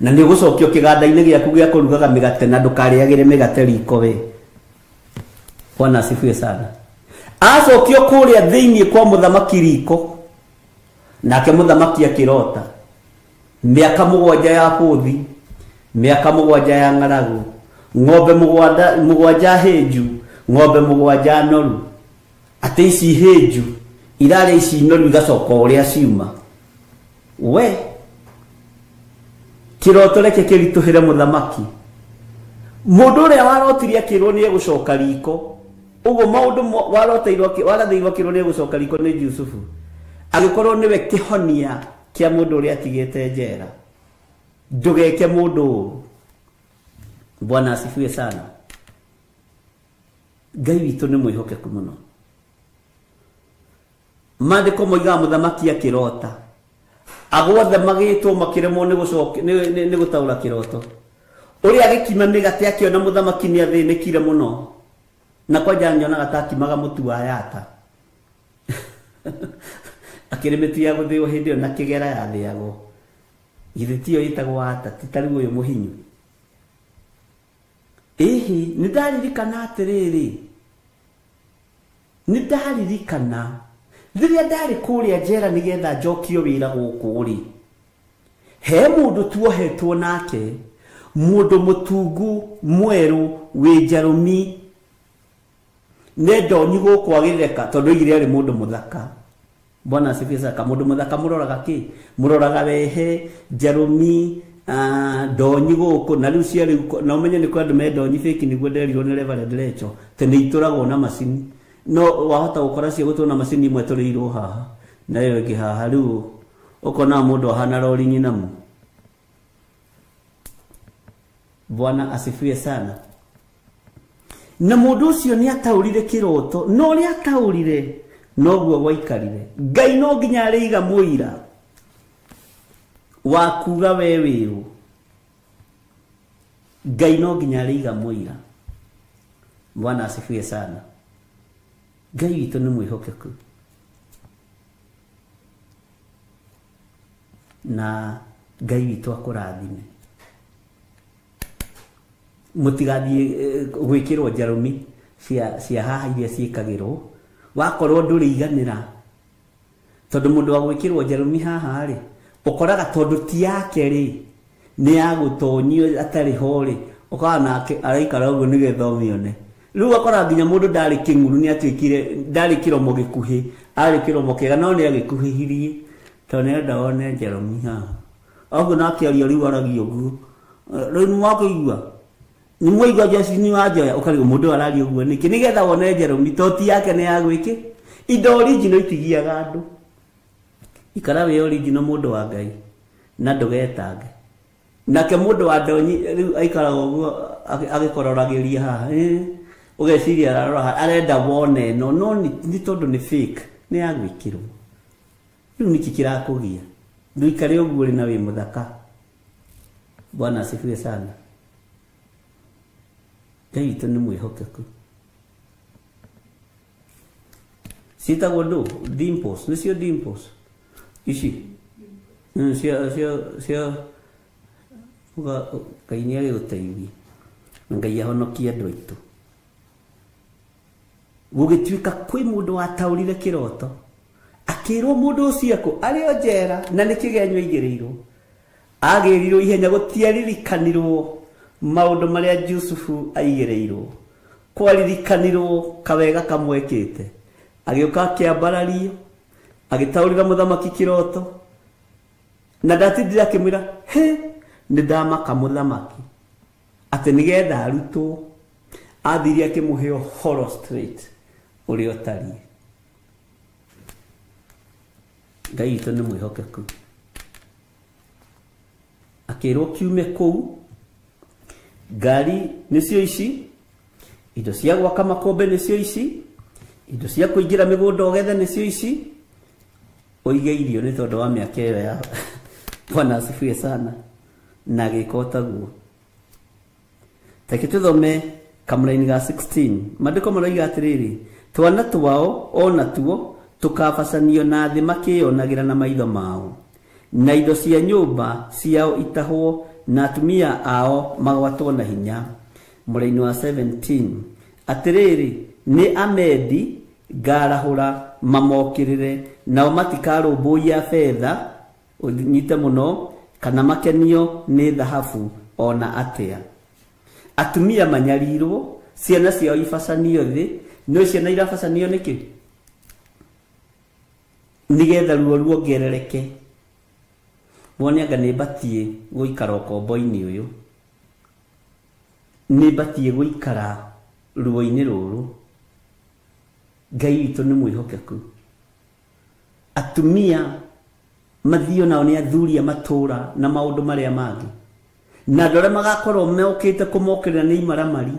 na nĩ ũgũcokio kĩganda-inĩ gĩaku gĩa kũrugaga mĩgate na ndũkarĩagĩre mĩgate riko we. Bwana asifiwe sana. Acokio kũrĩa thĩiniĩ kwa mũthamaki riko, nake mũthamaki akĩrota mĩaka mũgwanja ya bũthi, mĩaka mũgwanja ya ng'aragu, ng'ombe mũgwanja hĩnju, ng'ombe mũgwanja noru. Atĩ ici hĩnju irarĩa ici noru igacoka ũrĩa ciuma. We kĩroto reke kĩritũhĩre mũthamaki. Mũndũ ũrĩa warotire akĩrwo nĩ egũcoka riko, ũguo maũndũ waroteirwo warathĩirwo akĩrwo nĩ egũcoka riko nĩ Jusufu, agĩkorwo nĩwe kĩhonia kĩa mũndũ ũrĩa atigĩte njera. Ndũgeke mũndũ ũũ. Bwana asifiwe sana. Ngai witũ nĩ mwĩhokeku mũno. Maandĩko moigaga mũthamaki akĩrota, agwothe magĩtwo makĩremwo nĩ gũtaũra kĩroto. Ũrĩa agĩkima mĩgate akĩona mũthamaki nĩ athĩnĩkire mũno, na kwanja nyonaga ta akimaga mũtu wa yata. Akĩrĩ mĩtu ya gũthĩo hĩndĩ ĩyo na kĩgera yathĩagwo. Githĩ tiyo ĩtagwo ata, ti ta rĩu ũyũ mũhinyu. Ĩhĩ, nĩ ndaririkana atĩrĩrĩ, nĩ ndaririkana rĩrĩa ndarĩ kũrĩa njera nĩgetha njokio wĩra gũkũ rĩ, he mũndũ tuohetwo nake, mũndũ mũtungu mwerũ wĩ njarũmi, nĩ ndonyi gũkũ agĩtheka tondũ oigire arĩ mũndũ mũthaka. Bwana asifiwe sana. Kamundu muthaka muroraga ki? Muroraga wehe, njarumi, ndonyi guku na riu cia riu na umenye ni kwa andu me ndonyi fake niguo nderirwo ni Reverend Lecho te ni ituragwo na macini no wahota gukora cia gutwo na macini imwe turiirwo haha na iyo ingi haha riu ukona mundu ahana rori nyinamu. Bwana asifiwe sana. Na mundu ucio ni ataurire kiroto no ria ataurire noguo gwaikarire. Ngai no nginya ariiga muira wa kuga we wiru. Ngai no nginya ariiga muira. Bwana asifiwe sana. Ngai witu ni mwihokeku na Ngai witu akurathime. Mutigathie gwikirwo njarumi cia haha iria ciikagirwo wakorwo nduriiganira tondu mundu wa gwikirwo njarumi haha ri ukoraga tondu ti yake ri ni ya gutonyio atari ho ri ukaga nake araikara uguo nigetha umione. Riu akora nginya mundu ndari king'uru ni atuikire ndari kiromo gikuhi ari kiromo kiega no ni agikuhihirie tondu nĩarenda one njarumi haha oguo nake aria riu aragia uguo riu nĩwakĩigua ni mwaigua Jesu ni wanjoya ukarigwo mundu araria uguo niki nigetha wone njarumi to ti yake ni ya gwiki indo original itigiaga andu. Ikara wi original mundu wa Ngai na ndugetange. Nake mundu wa ndonyi riu aikaraga uguo agikororagiria haha ugeciria ararora arenda wone no no ni tondu ni fake ni ya gwikirwo. Riu niki kirakugia nduikare uguo ri na wi muthaka. Bwana asifiwe sana. Ngai witũ nĩ mwĩhokeku. Ciĩtagwo ndũ? Dimples, nĩcio dimples ici cia Ngai nĩ agĩgũteithie na Ngai ahonokie andũ aitũ. Gũgĩtuĩka kwĩ mũndũ wataũrire kĩroto akĩrwo mũndũ ũcio ekũ arĩ o njera na nĩ kĩgenyo aigĩrĩirwo agĩrirwo ihenya gũtiaririkanirwo maundu maria Jusufu aigereirwo kwaririkanirwo kawega kamwekite agiuka akiambarario agitaurira muthamaki kiroto na ndatindire akimwira he ni ndamaka muthamaki ati nigetha arutwo athirie akimuhe ũhoro straight uria ũtariĩ. Ngai witũ nĩ mwĩhokeku. Akĩrwo kiume kũu ngari nĩcio ici, indo cia gwaka makombe nĩcio ici, indo cia kũingĩra mĩgũnda ũgethe nĩcio ici, ũige irio nĩ tondũ wa mĩaka ĩyo ya Bwana asifiwe sana. Na agĩka taguo. Reke tũthome kamũraini ga 16. Maandĩko maroiga atĩrĩrĩ, twana twao ona tuo tukabacanio na thĩ makĩyonagĩra na maitho mao, na indo cia nyũmba ciao itahwo na atumia ao magwatwo na hinya. Mũraini wa 17 atĩrĩrĩ, nĩ Amedi ngarahũra mamokĩrĩre, nao matikarũmbũiya betha ũnyite mũno kana makenio nĩ thahabu ona atĩa. Atumia manyarirwo, ciana ciao ibacanio thĩ. No ciana irabacanio nĩkĩ? Nĩgetha ruo ruongerereke. Wone anga nĩ batiĩ gũikara ũkombo-inĩ ũyũ, nĩ batiĩ gũikara ruo-inĩ rũrũ. Ngai witũ nĩ mwĩhokeku. Atumia mathio nao nĩ athuri a matũra na maũndũ marĩa mangĩ, na andũ arĩa magakorwo mokĩte kũmokĩrĩra nĩ imaramari.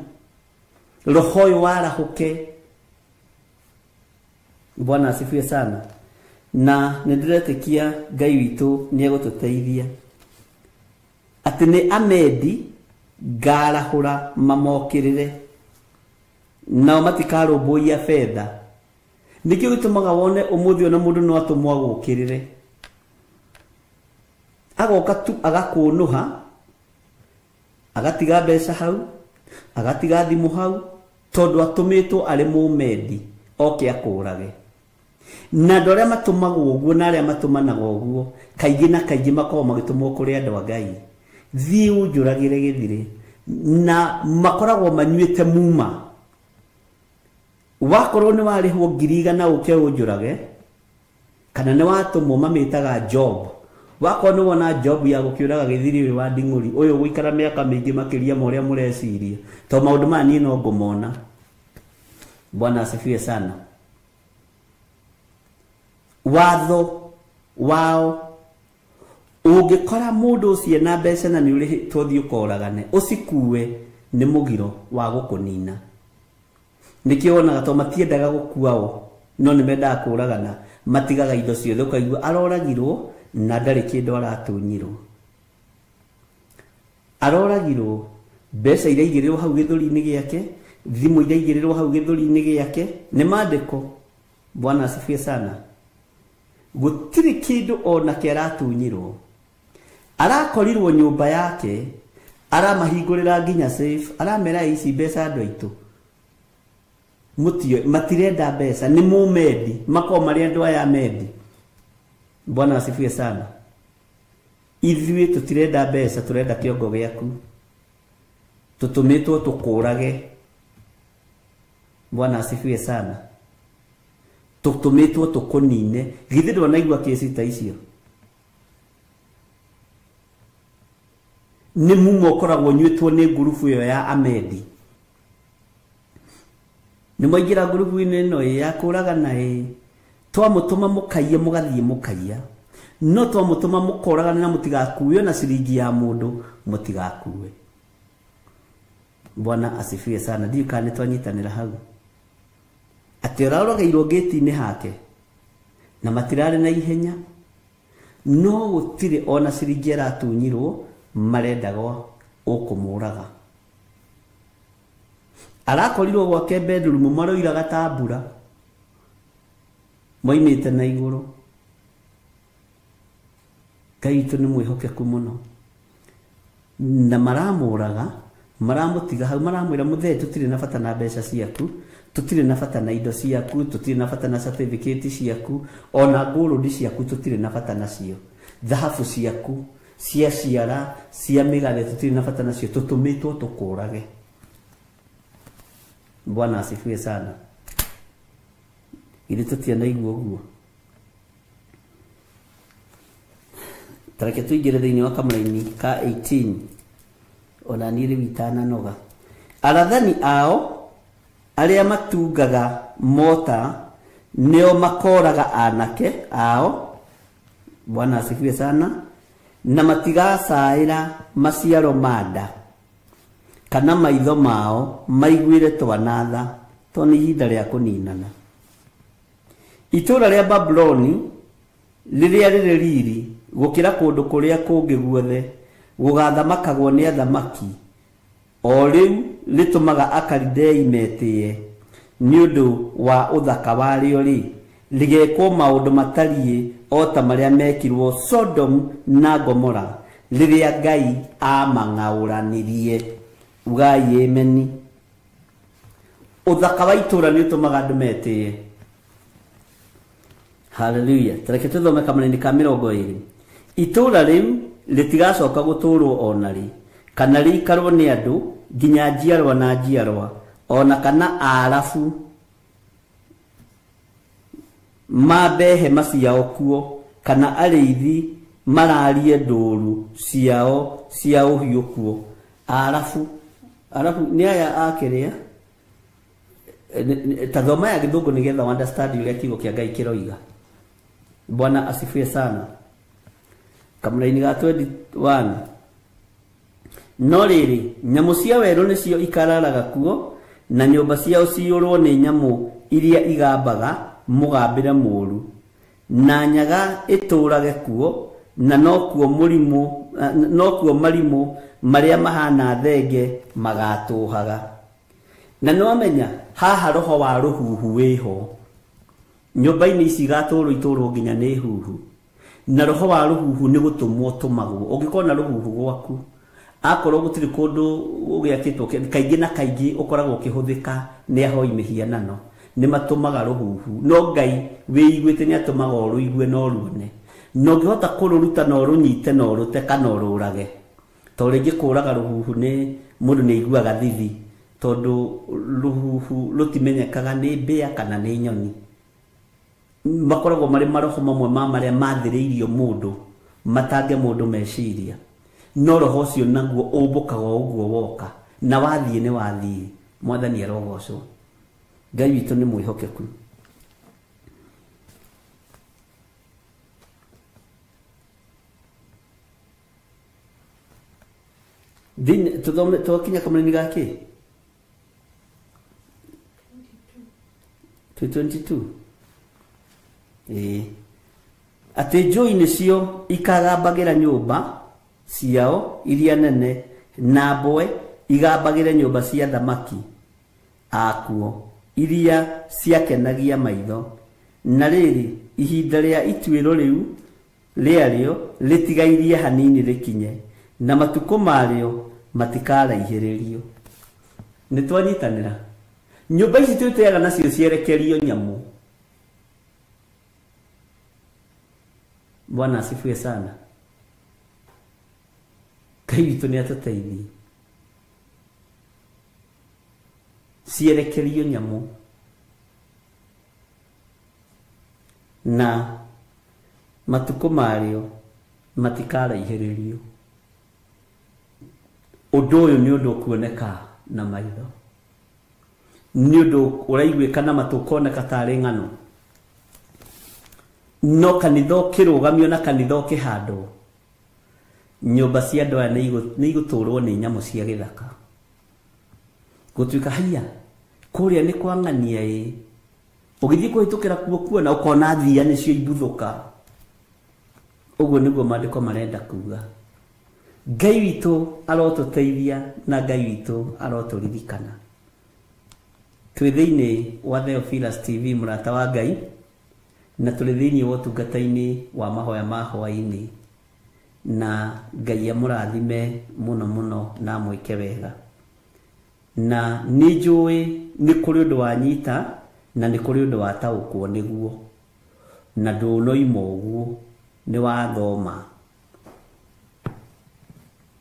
Roho ũyũ warahũke. Bwana asifiwe sana. Na nĩ ndĩretĩkia Ngai witũ nĩ egũtũteithia atĩ nĩ Amedi ngarahũra mamokĩrĩre, nao matikarũmbũiya betha. Nĩkĩo gĩtũmaga wone ũmũthĩ ona mũndũ no atũmwo agũkĩrĩre, agoka tu agakũnũha, agatiga mbeca hau, agatiga thimũ hau, tondũ atũmĩtwo arĩ mũmendi oke akũrage. Na andũ arĩa matũmagwo ũguo na arĩa matũmanaga ũguo kaingĩ na kaingĩ makoragwo magĩtũmwo kũrĩ andũ a Ngai, thiĩ ũnjũragĩre gĩthirĩ, na makoragwo manyuĩte muma. Wakorwo nĩ warĩhwo 100,000 ũke ũnjũrage Kana nĩ watũmwo mamĩtaga job. Wakorwo nĩ wona job ya gũkĩũraga gĩthiri ũyũ wa nding'ũri ũyũ gũikara mĩaka mĩingĩ makĩria ma ũrĩa mũreciria, to maũndũ maya niĩ no ngũmona. Bwana asifiwe sana. Watho wao ũngĩkora mũndũ ũcio na mbeca na nĩ ũrĩhĩtwo thiĩ ũkoragane ũcikue nĩ mũgiro wa gũkũnina. Nĩkĩo wonaga to matiendaga gũkuao no nĩ mendaga kũragana, matigaga indo ciothe ũkaigua aroragirwo na ndarĩ kĩndũ aratunyirwo. Aroragirwo mbeca iria igĩrĩrwo hau gĩthũri-inĩ gĩake, thimũ iria igĩrĩrwo hau gĩthũri-inĩ gĩake nĩ mandĩko. Bwana asifiwe sana. Gũtirĩ kĩndũ onake aratunyirwo. Arakorirwo nyũmba yake, aramahingũrĩra nginya safe, aramera ici mbeca andũ aitũ mutio matirenda mbeca nĩ mũmendi, makorwo marĩ andũ aya mendi. Bwana asifiwe sana. Ithuĩ tũtirenda mbeca, tũrenda kĩongo gĩaku, tũtũmĩtwo tũkũrage. Bwana asifiwe sana. Tũtũmĩtwo tũkũnine. Githĩ ndwanaigua kĩci ta icio? Nĩ mumo ũkoragwo ũnyuĩtwo nĩ ngurubu ĩyo ya amendi. Nĩ mwaingĩra ngurubu-inĩ ĩno ya kũragana ĩ, twamũtũma mũkaiye mũgathiĩ mũkaiya, no twamũtũma mũkoragane na mũtigakue na ciringi ya mũndũ mũtigakue. Bwana asifiwe sana. Ndiũ kana nĩ twanyitanĩra hau atĩ ũroragĩirwo ngĩti-inĩ hake na matirarĩ na ihenya, no gũtirĩ ona ciringi aratunyirwo, marendaga ũkũmũraga. Arakorirwo gwake bedroom maroiraga ta mbura moimĩte na igũrũ. Ngai witũ nĩ mwĩhokeku mũno. Na maramũraga, maramũtiga hau, maramwĩra mũthee tũtirĩ na bata na mbeca ciaku, tũtirĩ na bata na indo ciaku, tũtirĩ na bata na certificate ciaku, ona gold ciaku tũtirĩ na bata nacio, thahabu ciaku cia ciara cia mĩgathe tũtirĩ na bata nacio, tũtũmĩtwo tũkũrage. Bwana asifiwe sana. Githĩ tũtianaigua ũguo? Tareke tũingĩre thĩinĩ wa kamũraini ka 18 ona niĩ rĩu itananoga. Arathani ao arĩa matungaga mota nĩo makoraga anake ao. Bwana asifiwe sana. Na matigacaĩra maciaro ma nda kana maitho mao maiguĩre twanatha, to nĩ ihinda rĩa kũninana. Itũũra rĩa Babuloni rĩrĩa rĩrĩ riri gũkĩra kũndũ kũrĩa kũngĩ guothe gũgathamakagwo nĩ athamaki, o rĩu rĩtũmaga Akalidei metĩĩe nĩ ũndũ wa ũthaka warĩo rĩ, rĩgekwo maũndũ matariĩ o ta marĩa mekirwo Sodom na Gomora rĩrĩa Ngai amang'aũranirie. Ugai ameni. Ũthaka wa itũũra nĩ ũtũmaga andũ metĩĩe. Haleluya. Tareke tũthome kamũraini ka 20. Itũũra rĩu rĩtigacoka gũtũũrwo ona rĩ, kana rĩikarwo nĩ andũ nginya njiarwa na njiarwa, ona kana Aarabu mambe hema ciao kuo, kana arĩithi mararie ndũũru ciao cia ũhiũ kuo. Aarabu nĩ aya a kĩrĩa ta thoma ya gĩthũngũ nĩgetha understand ũrĩa kiugo kĩa Ngai kĩroiga. Bwana asifiwe sana. Kamũraini ga 21. No rĩrĩ, nyamũ cia werũ nĩcio ikararaga kuo, na nyũmba ciao ciyũrwo nĩ nyamũ iria igambaga mũgambĩre mũũru, na nyaga ĩtũũrage kuo, na nokuo marimũ marĩa mahana thenge magatũhaga. Na nĩwamenya haha roho wa rũhuhu wĩho. Nyũmba-inĩ ici igatũũrwo itũũrwo nginya nĩ huhu. Na roho wa rũhuhu nĩ gũtũmwo ũtũmagwo. Ũngĩkorwo na rũhuhu gwaku, akorwo gũtirĩ kũndũ gũgĩakĩtwo, kaingĩ na kaingĩ ũkoragwo ũkĩhũthĩka nĩ ahoi mĩhianano, nĩ matũmaga rũhuhu. No Ngai wĩiguĩte nĩ atũmaga ũrũigue na ũruone. Na ũngĩhota kũrũruta na ũrũnyite na ũrũte kana ũrũrage. To rĩngĩ kũraga rũhuhu nĩ mũndũ nĩ aiguaga thithi, tondũ rũhuhu rũtimenyekaga nĩ mbĩa kana nĩ nyoni. Makoragwo marĩ maroho mamwe ma marĩa mathĩrĩirio mũndũ matange mũndũ meciria. No roho ũcio naguo ũmbũkaga ũguo woka na wathiĩ nĩ wathiĩ. Mwathani arogocwo. Ngai witũ nĩ mwĩhokeku. Thĩinĩ tũthome twakinya kamũnini gakĩ 22. Atĩ njũi nĩcio ikagambagĩra nyũmba ciao iria nene na mbwe igambagĩre nyũmba cia thamaki akuo iria ciakenagia maitho. Na rĩrĩ, ihinda rĩa ituĩro rĩu rĩarĩo rĩtigairie hanini rĩkinye, na matukũ marĩo matikaraihĩrĩrio. Nĩ twanyitanĩra. Nyũmba ici twĩteaga nacio cierekerio nyamũ. Bwana asifiwe sana. Ngai witũ nĩ atũteithie. Cierekerio nyamũ na matukũ marĩo matikaraihĩrĩrio. Ũndũ ũyũ nĩ ũndũ ũkuoneka na maitho, nĩ ũndũ ũraiguĩka na matũ ũkoneka tarĩ ng'ano. No kanitha ũkĩrũgamio na kanitha ũkĩhandwo, nyũmba cia andũ aya nĩ igũtũrwo nĩ nyamũ cia gĩthaka. Gũtuĩka haiya kũrĩa nĩ kwa ng'ania ĩ, ũgĩthiĩ kũhĩtũkĩra kuo kuona ũkona thia nĩcio ibuthũka. Ũguo nĩguo maandĩko marenda kuga. Ngai witũ arotũteithia na Ngai witũ arotũririkana. Twĩ thĩinĩ wa Theophilus TV mũrata wa Ngai, na tũrĩ thĩinĩ wa ũtungata-inĩ wa mahoya ma hwaĩ-inĩ, na Ngai amũrathime mũno mũno na amwĩke wega. Na nĩ njũĩ nĩ kũrĩ ũndũ wanyita na nĩ kũrĩ ũndũ wataũkwo nĩguo, na ndũnoima ũguo nĩ wathoma.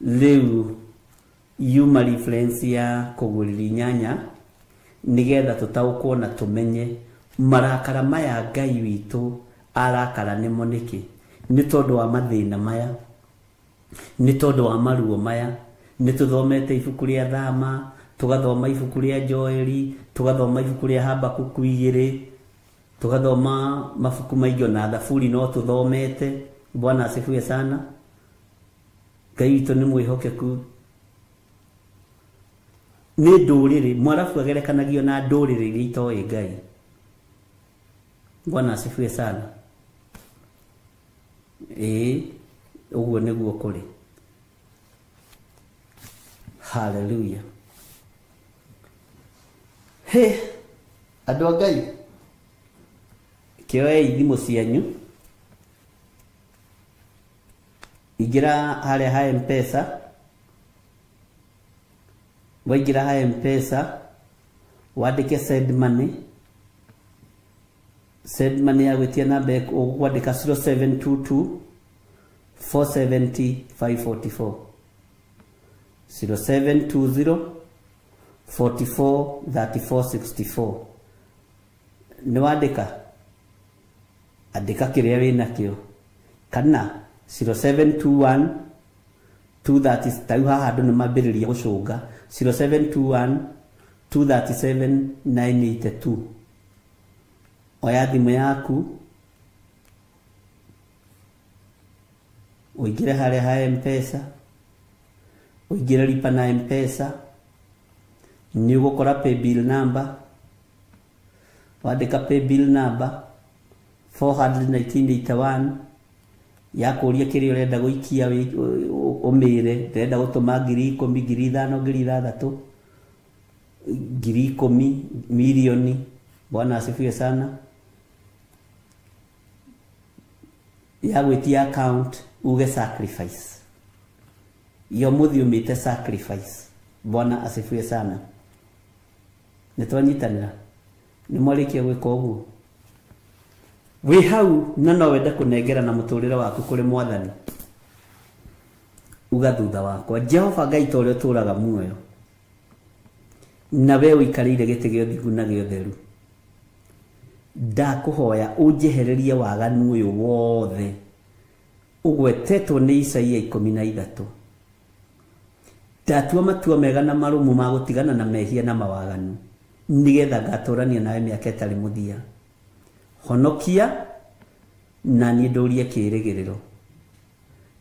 Rĩu yuma reference ya kũgũrĩria inyanya nĩgetha tũtaũkwo na tũmenye marakara maya Ngai witũ arakara nĩmo nĩkĩ. Nĩ tondũ wa mathĩna maya, nĩ tondũ wa maruo maya. Nĩ tũthomete ibuku rĩa Thama, tũgathoma ibuku rĩa Joeli, tũgathoma ibuku rĩa Habakuku 2, tũgathoma mabuku maingĩ ona Thaburi no tũthomete. Bwana asifiwe sana. Ngai witũ nĩ mwĩhokeku. Nĩ ndũrĩrĩ, Mwarabu agerekanagio na ndũrĩrĩ iria itoĩ Ngai. Bwana asifiwe sana. Ũguo nĩguo kũrĩ. Hallelujah. He, andũ a Ngai, kĩoei thimũ cianyu, ingĩra harĩa ha M-Pesa. Waingĩra ha M-Pesa wandĩke send money. Send money ya gwĩtia namba ũkwandĩka 0722 470 544, 0720 44 34 64. Nĩ wandĩka, andĩka kĩrĩa wĩnakĩo, kana 0721 230. Tarĩu haha andũ nĩ mambĩrĩria gũcũnga. 0721 237 982. Oya thimũ yaku ũingĩre harĩa ha M-Pesa, ũingĩre lipa na M-Pesa, nĩ ũgũkora paybill number. Wandĩka paybill number 41981 ya kũria kĩrĩa ũrenda gũikia, ũmĩre ndĩrenda gũtũma 10,000, 5,000, 6,000, 10,000, milioni. Bwana asifiwe sana. Ya gwĩtia account uge sacrifice. Yo mũthĩ umĩte sacrifice. Bwana asifiwe sana. Nĩ twanyitanĩra. Nĩ mwarĩkia gwĩka ũguo. Wĩ hau na no wende kũnengera na mũtũrĩre waku kũrĩ Mwathani, uga thutha wakwa, Jehova Ngai ta ũrĩa ũtũũraga muoyo, na we ũikarĩire gĩtĩ gĩa ũthingu na gĩa ũtheru, Ndakũhoya ũnjehererie waganu ũyũ wothe ũgwetetwo nĩ Isaia 13. Ndatua matua mega na marũmu ma gũtigana na mehia na mawaganu, nĩgetha ngatũrania nawe mĩaka ĩtarĩ mũthia. Honokia na niĩ ndũrie kĩĩrĩgĩrĩro.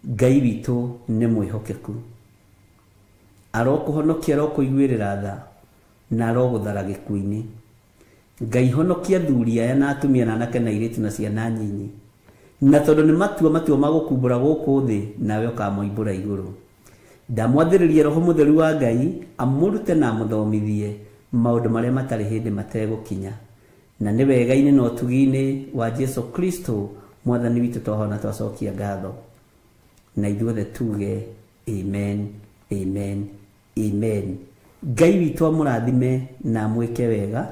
Ngai witũ nĩ mwĩhokeku, arokũhonokia, arokũiguĩrĩra tha, na arogũthara gĩkuũ-inĩ. Ngai honokia athuri aya na atumia na anake na airĩtu na ciana nyinyi, na tondũ nĩ matua ma gũkumbũra gũkũ thĩ, nawe ũkamoimbũra igũrũ. Ndamwathĩrĩria Roho Mũtheru wa Ngai amũrute na amũthomithie maũndũ marĩa matarĩ hĩndĩ mategũkinya. Na nĩ wega-inĩ na ũtugi-inĩ wa Jesu Kristo Mwathani witũ twahona twacokia ngatho. Na ithuothe tuge amen, amen, amen. Ngai witũ amũrathime na amwĩke wega,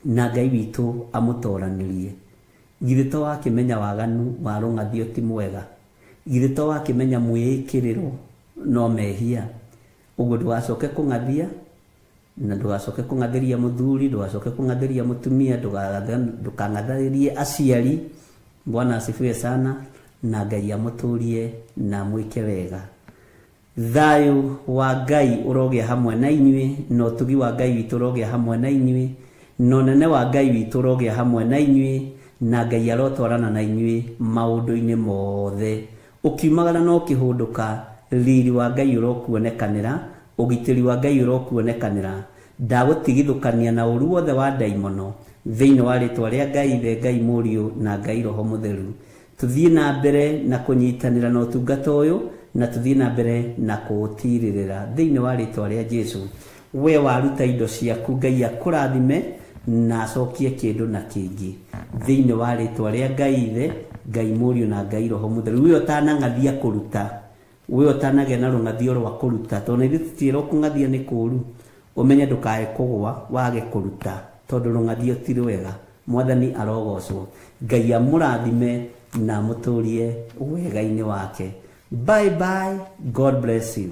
na Ngai witũ amũtoranĩrie. Githĩ to wakĩmenya waganu wa rũng'athio ti mwega? Githĩ to wakĩmenya mwĩĩkĩrĩro no mehia? Ũguo ndũgacoke kũng'athia, na ndũgacoke kũng'athĩria mũthuri, ndũgacoke kũng'athĩria mũtumia, ndũkang'athĩrie aciari. Bwana asifiwe sana, na Ngai amũtũrie na amwĩke wega. Thayũ wa Ngai ũrogĩa hamwe na inyuĩ, na ũtugi wa Ngai witũ ũrogĩa hamwe na inyuĩ, na ũnene wa Ngai witũ ũrogĩa hamwe na inyuĩ, na Ngai arotwarana na inyuĩ maũndũ-inĩ mothe. Ũkiumagara na ũkĩhũndũka, riri wa Ngai ũrokuonekanĩra, ũgitĩri wa Ngai ũrokuonekanĩra. Ndagũtigithũkania na ũru wothe wa ndaimono thĩinĩ wa rĩtwa rĩa Ngai Ithe, Ngai Mũriũ na Ngai Roho Mũtheru. Tuthiĩ na mbere na kũnyitanĩra na ũtungata ũyũ, na tuthiĩ na mbere na kũũtirĩrĩra thĩinĩ wa rĩtwa rĩa Jesu. We waruta indo ciaku, Ngai akũrathime na acokie kĩndũ na kĩngĩ thĩinĩ wa rĩtwa rĩa Ngai Ithe, Ngai Mũriũ na Ngai Roho Mũtheru. We ũtanang'athia kũruta, we ũtanagĩa na rũng'athio rwa kũruta, tondũ ithuĩ tũtiĩrwo kũng'athia nĩ kũũru, ũmenye ndũkae kũgũa wage kũruta, tondũ rũng'athio ti rwega. Mwathani arogocwo. Ngai amũrathime na amũtũrie wega-inĩ wake. Bye bye. God bless you.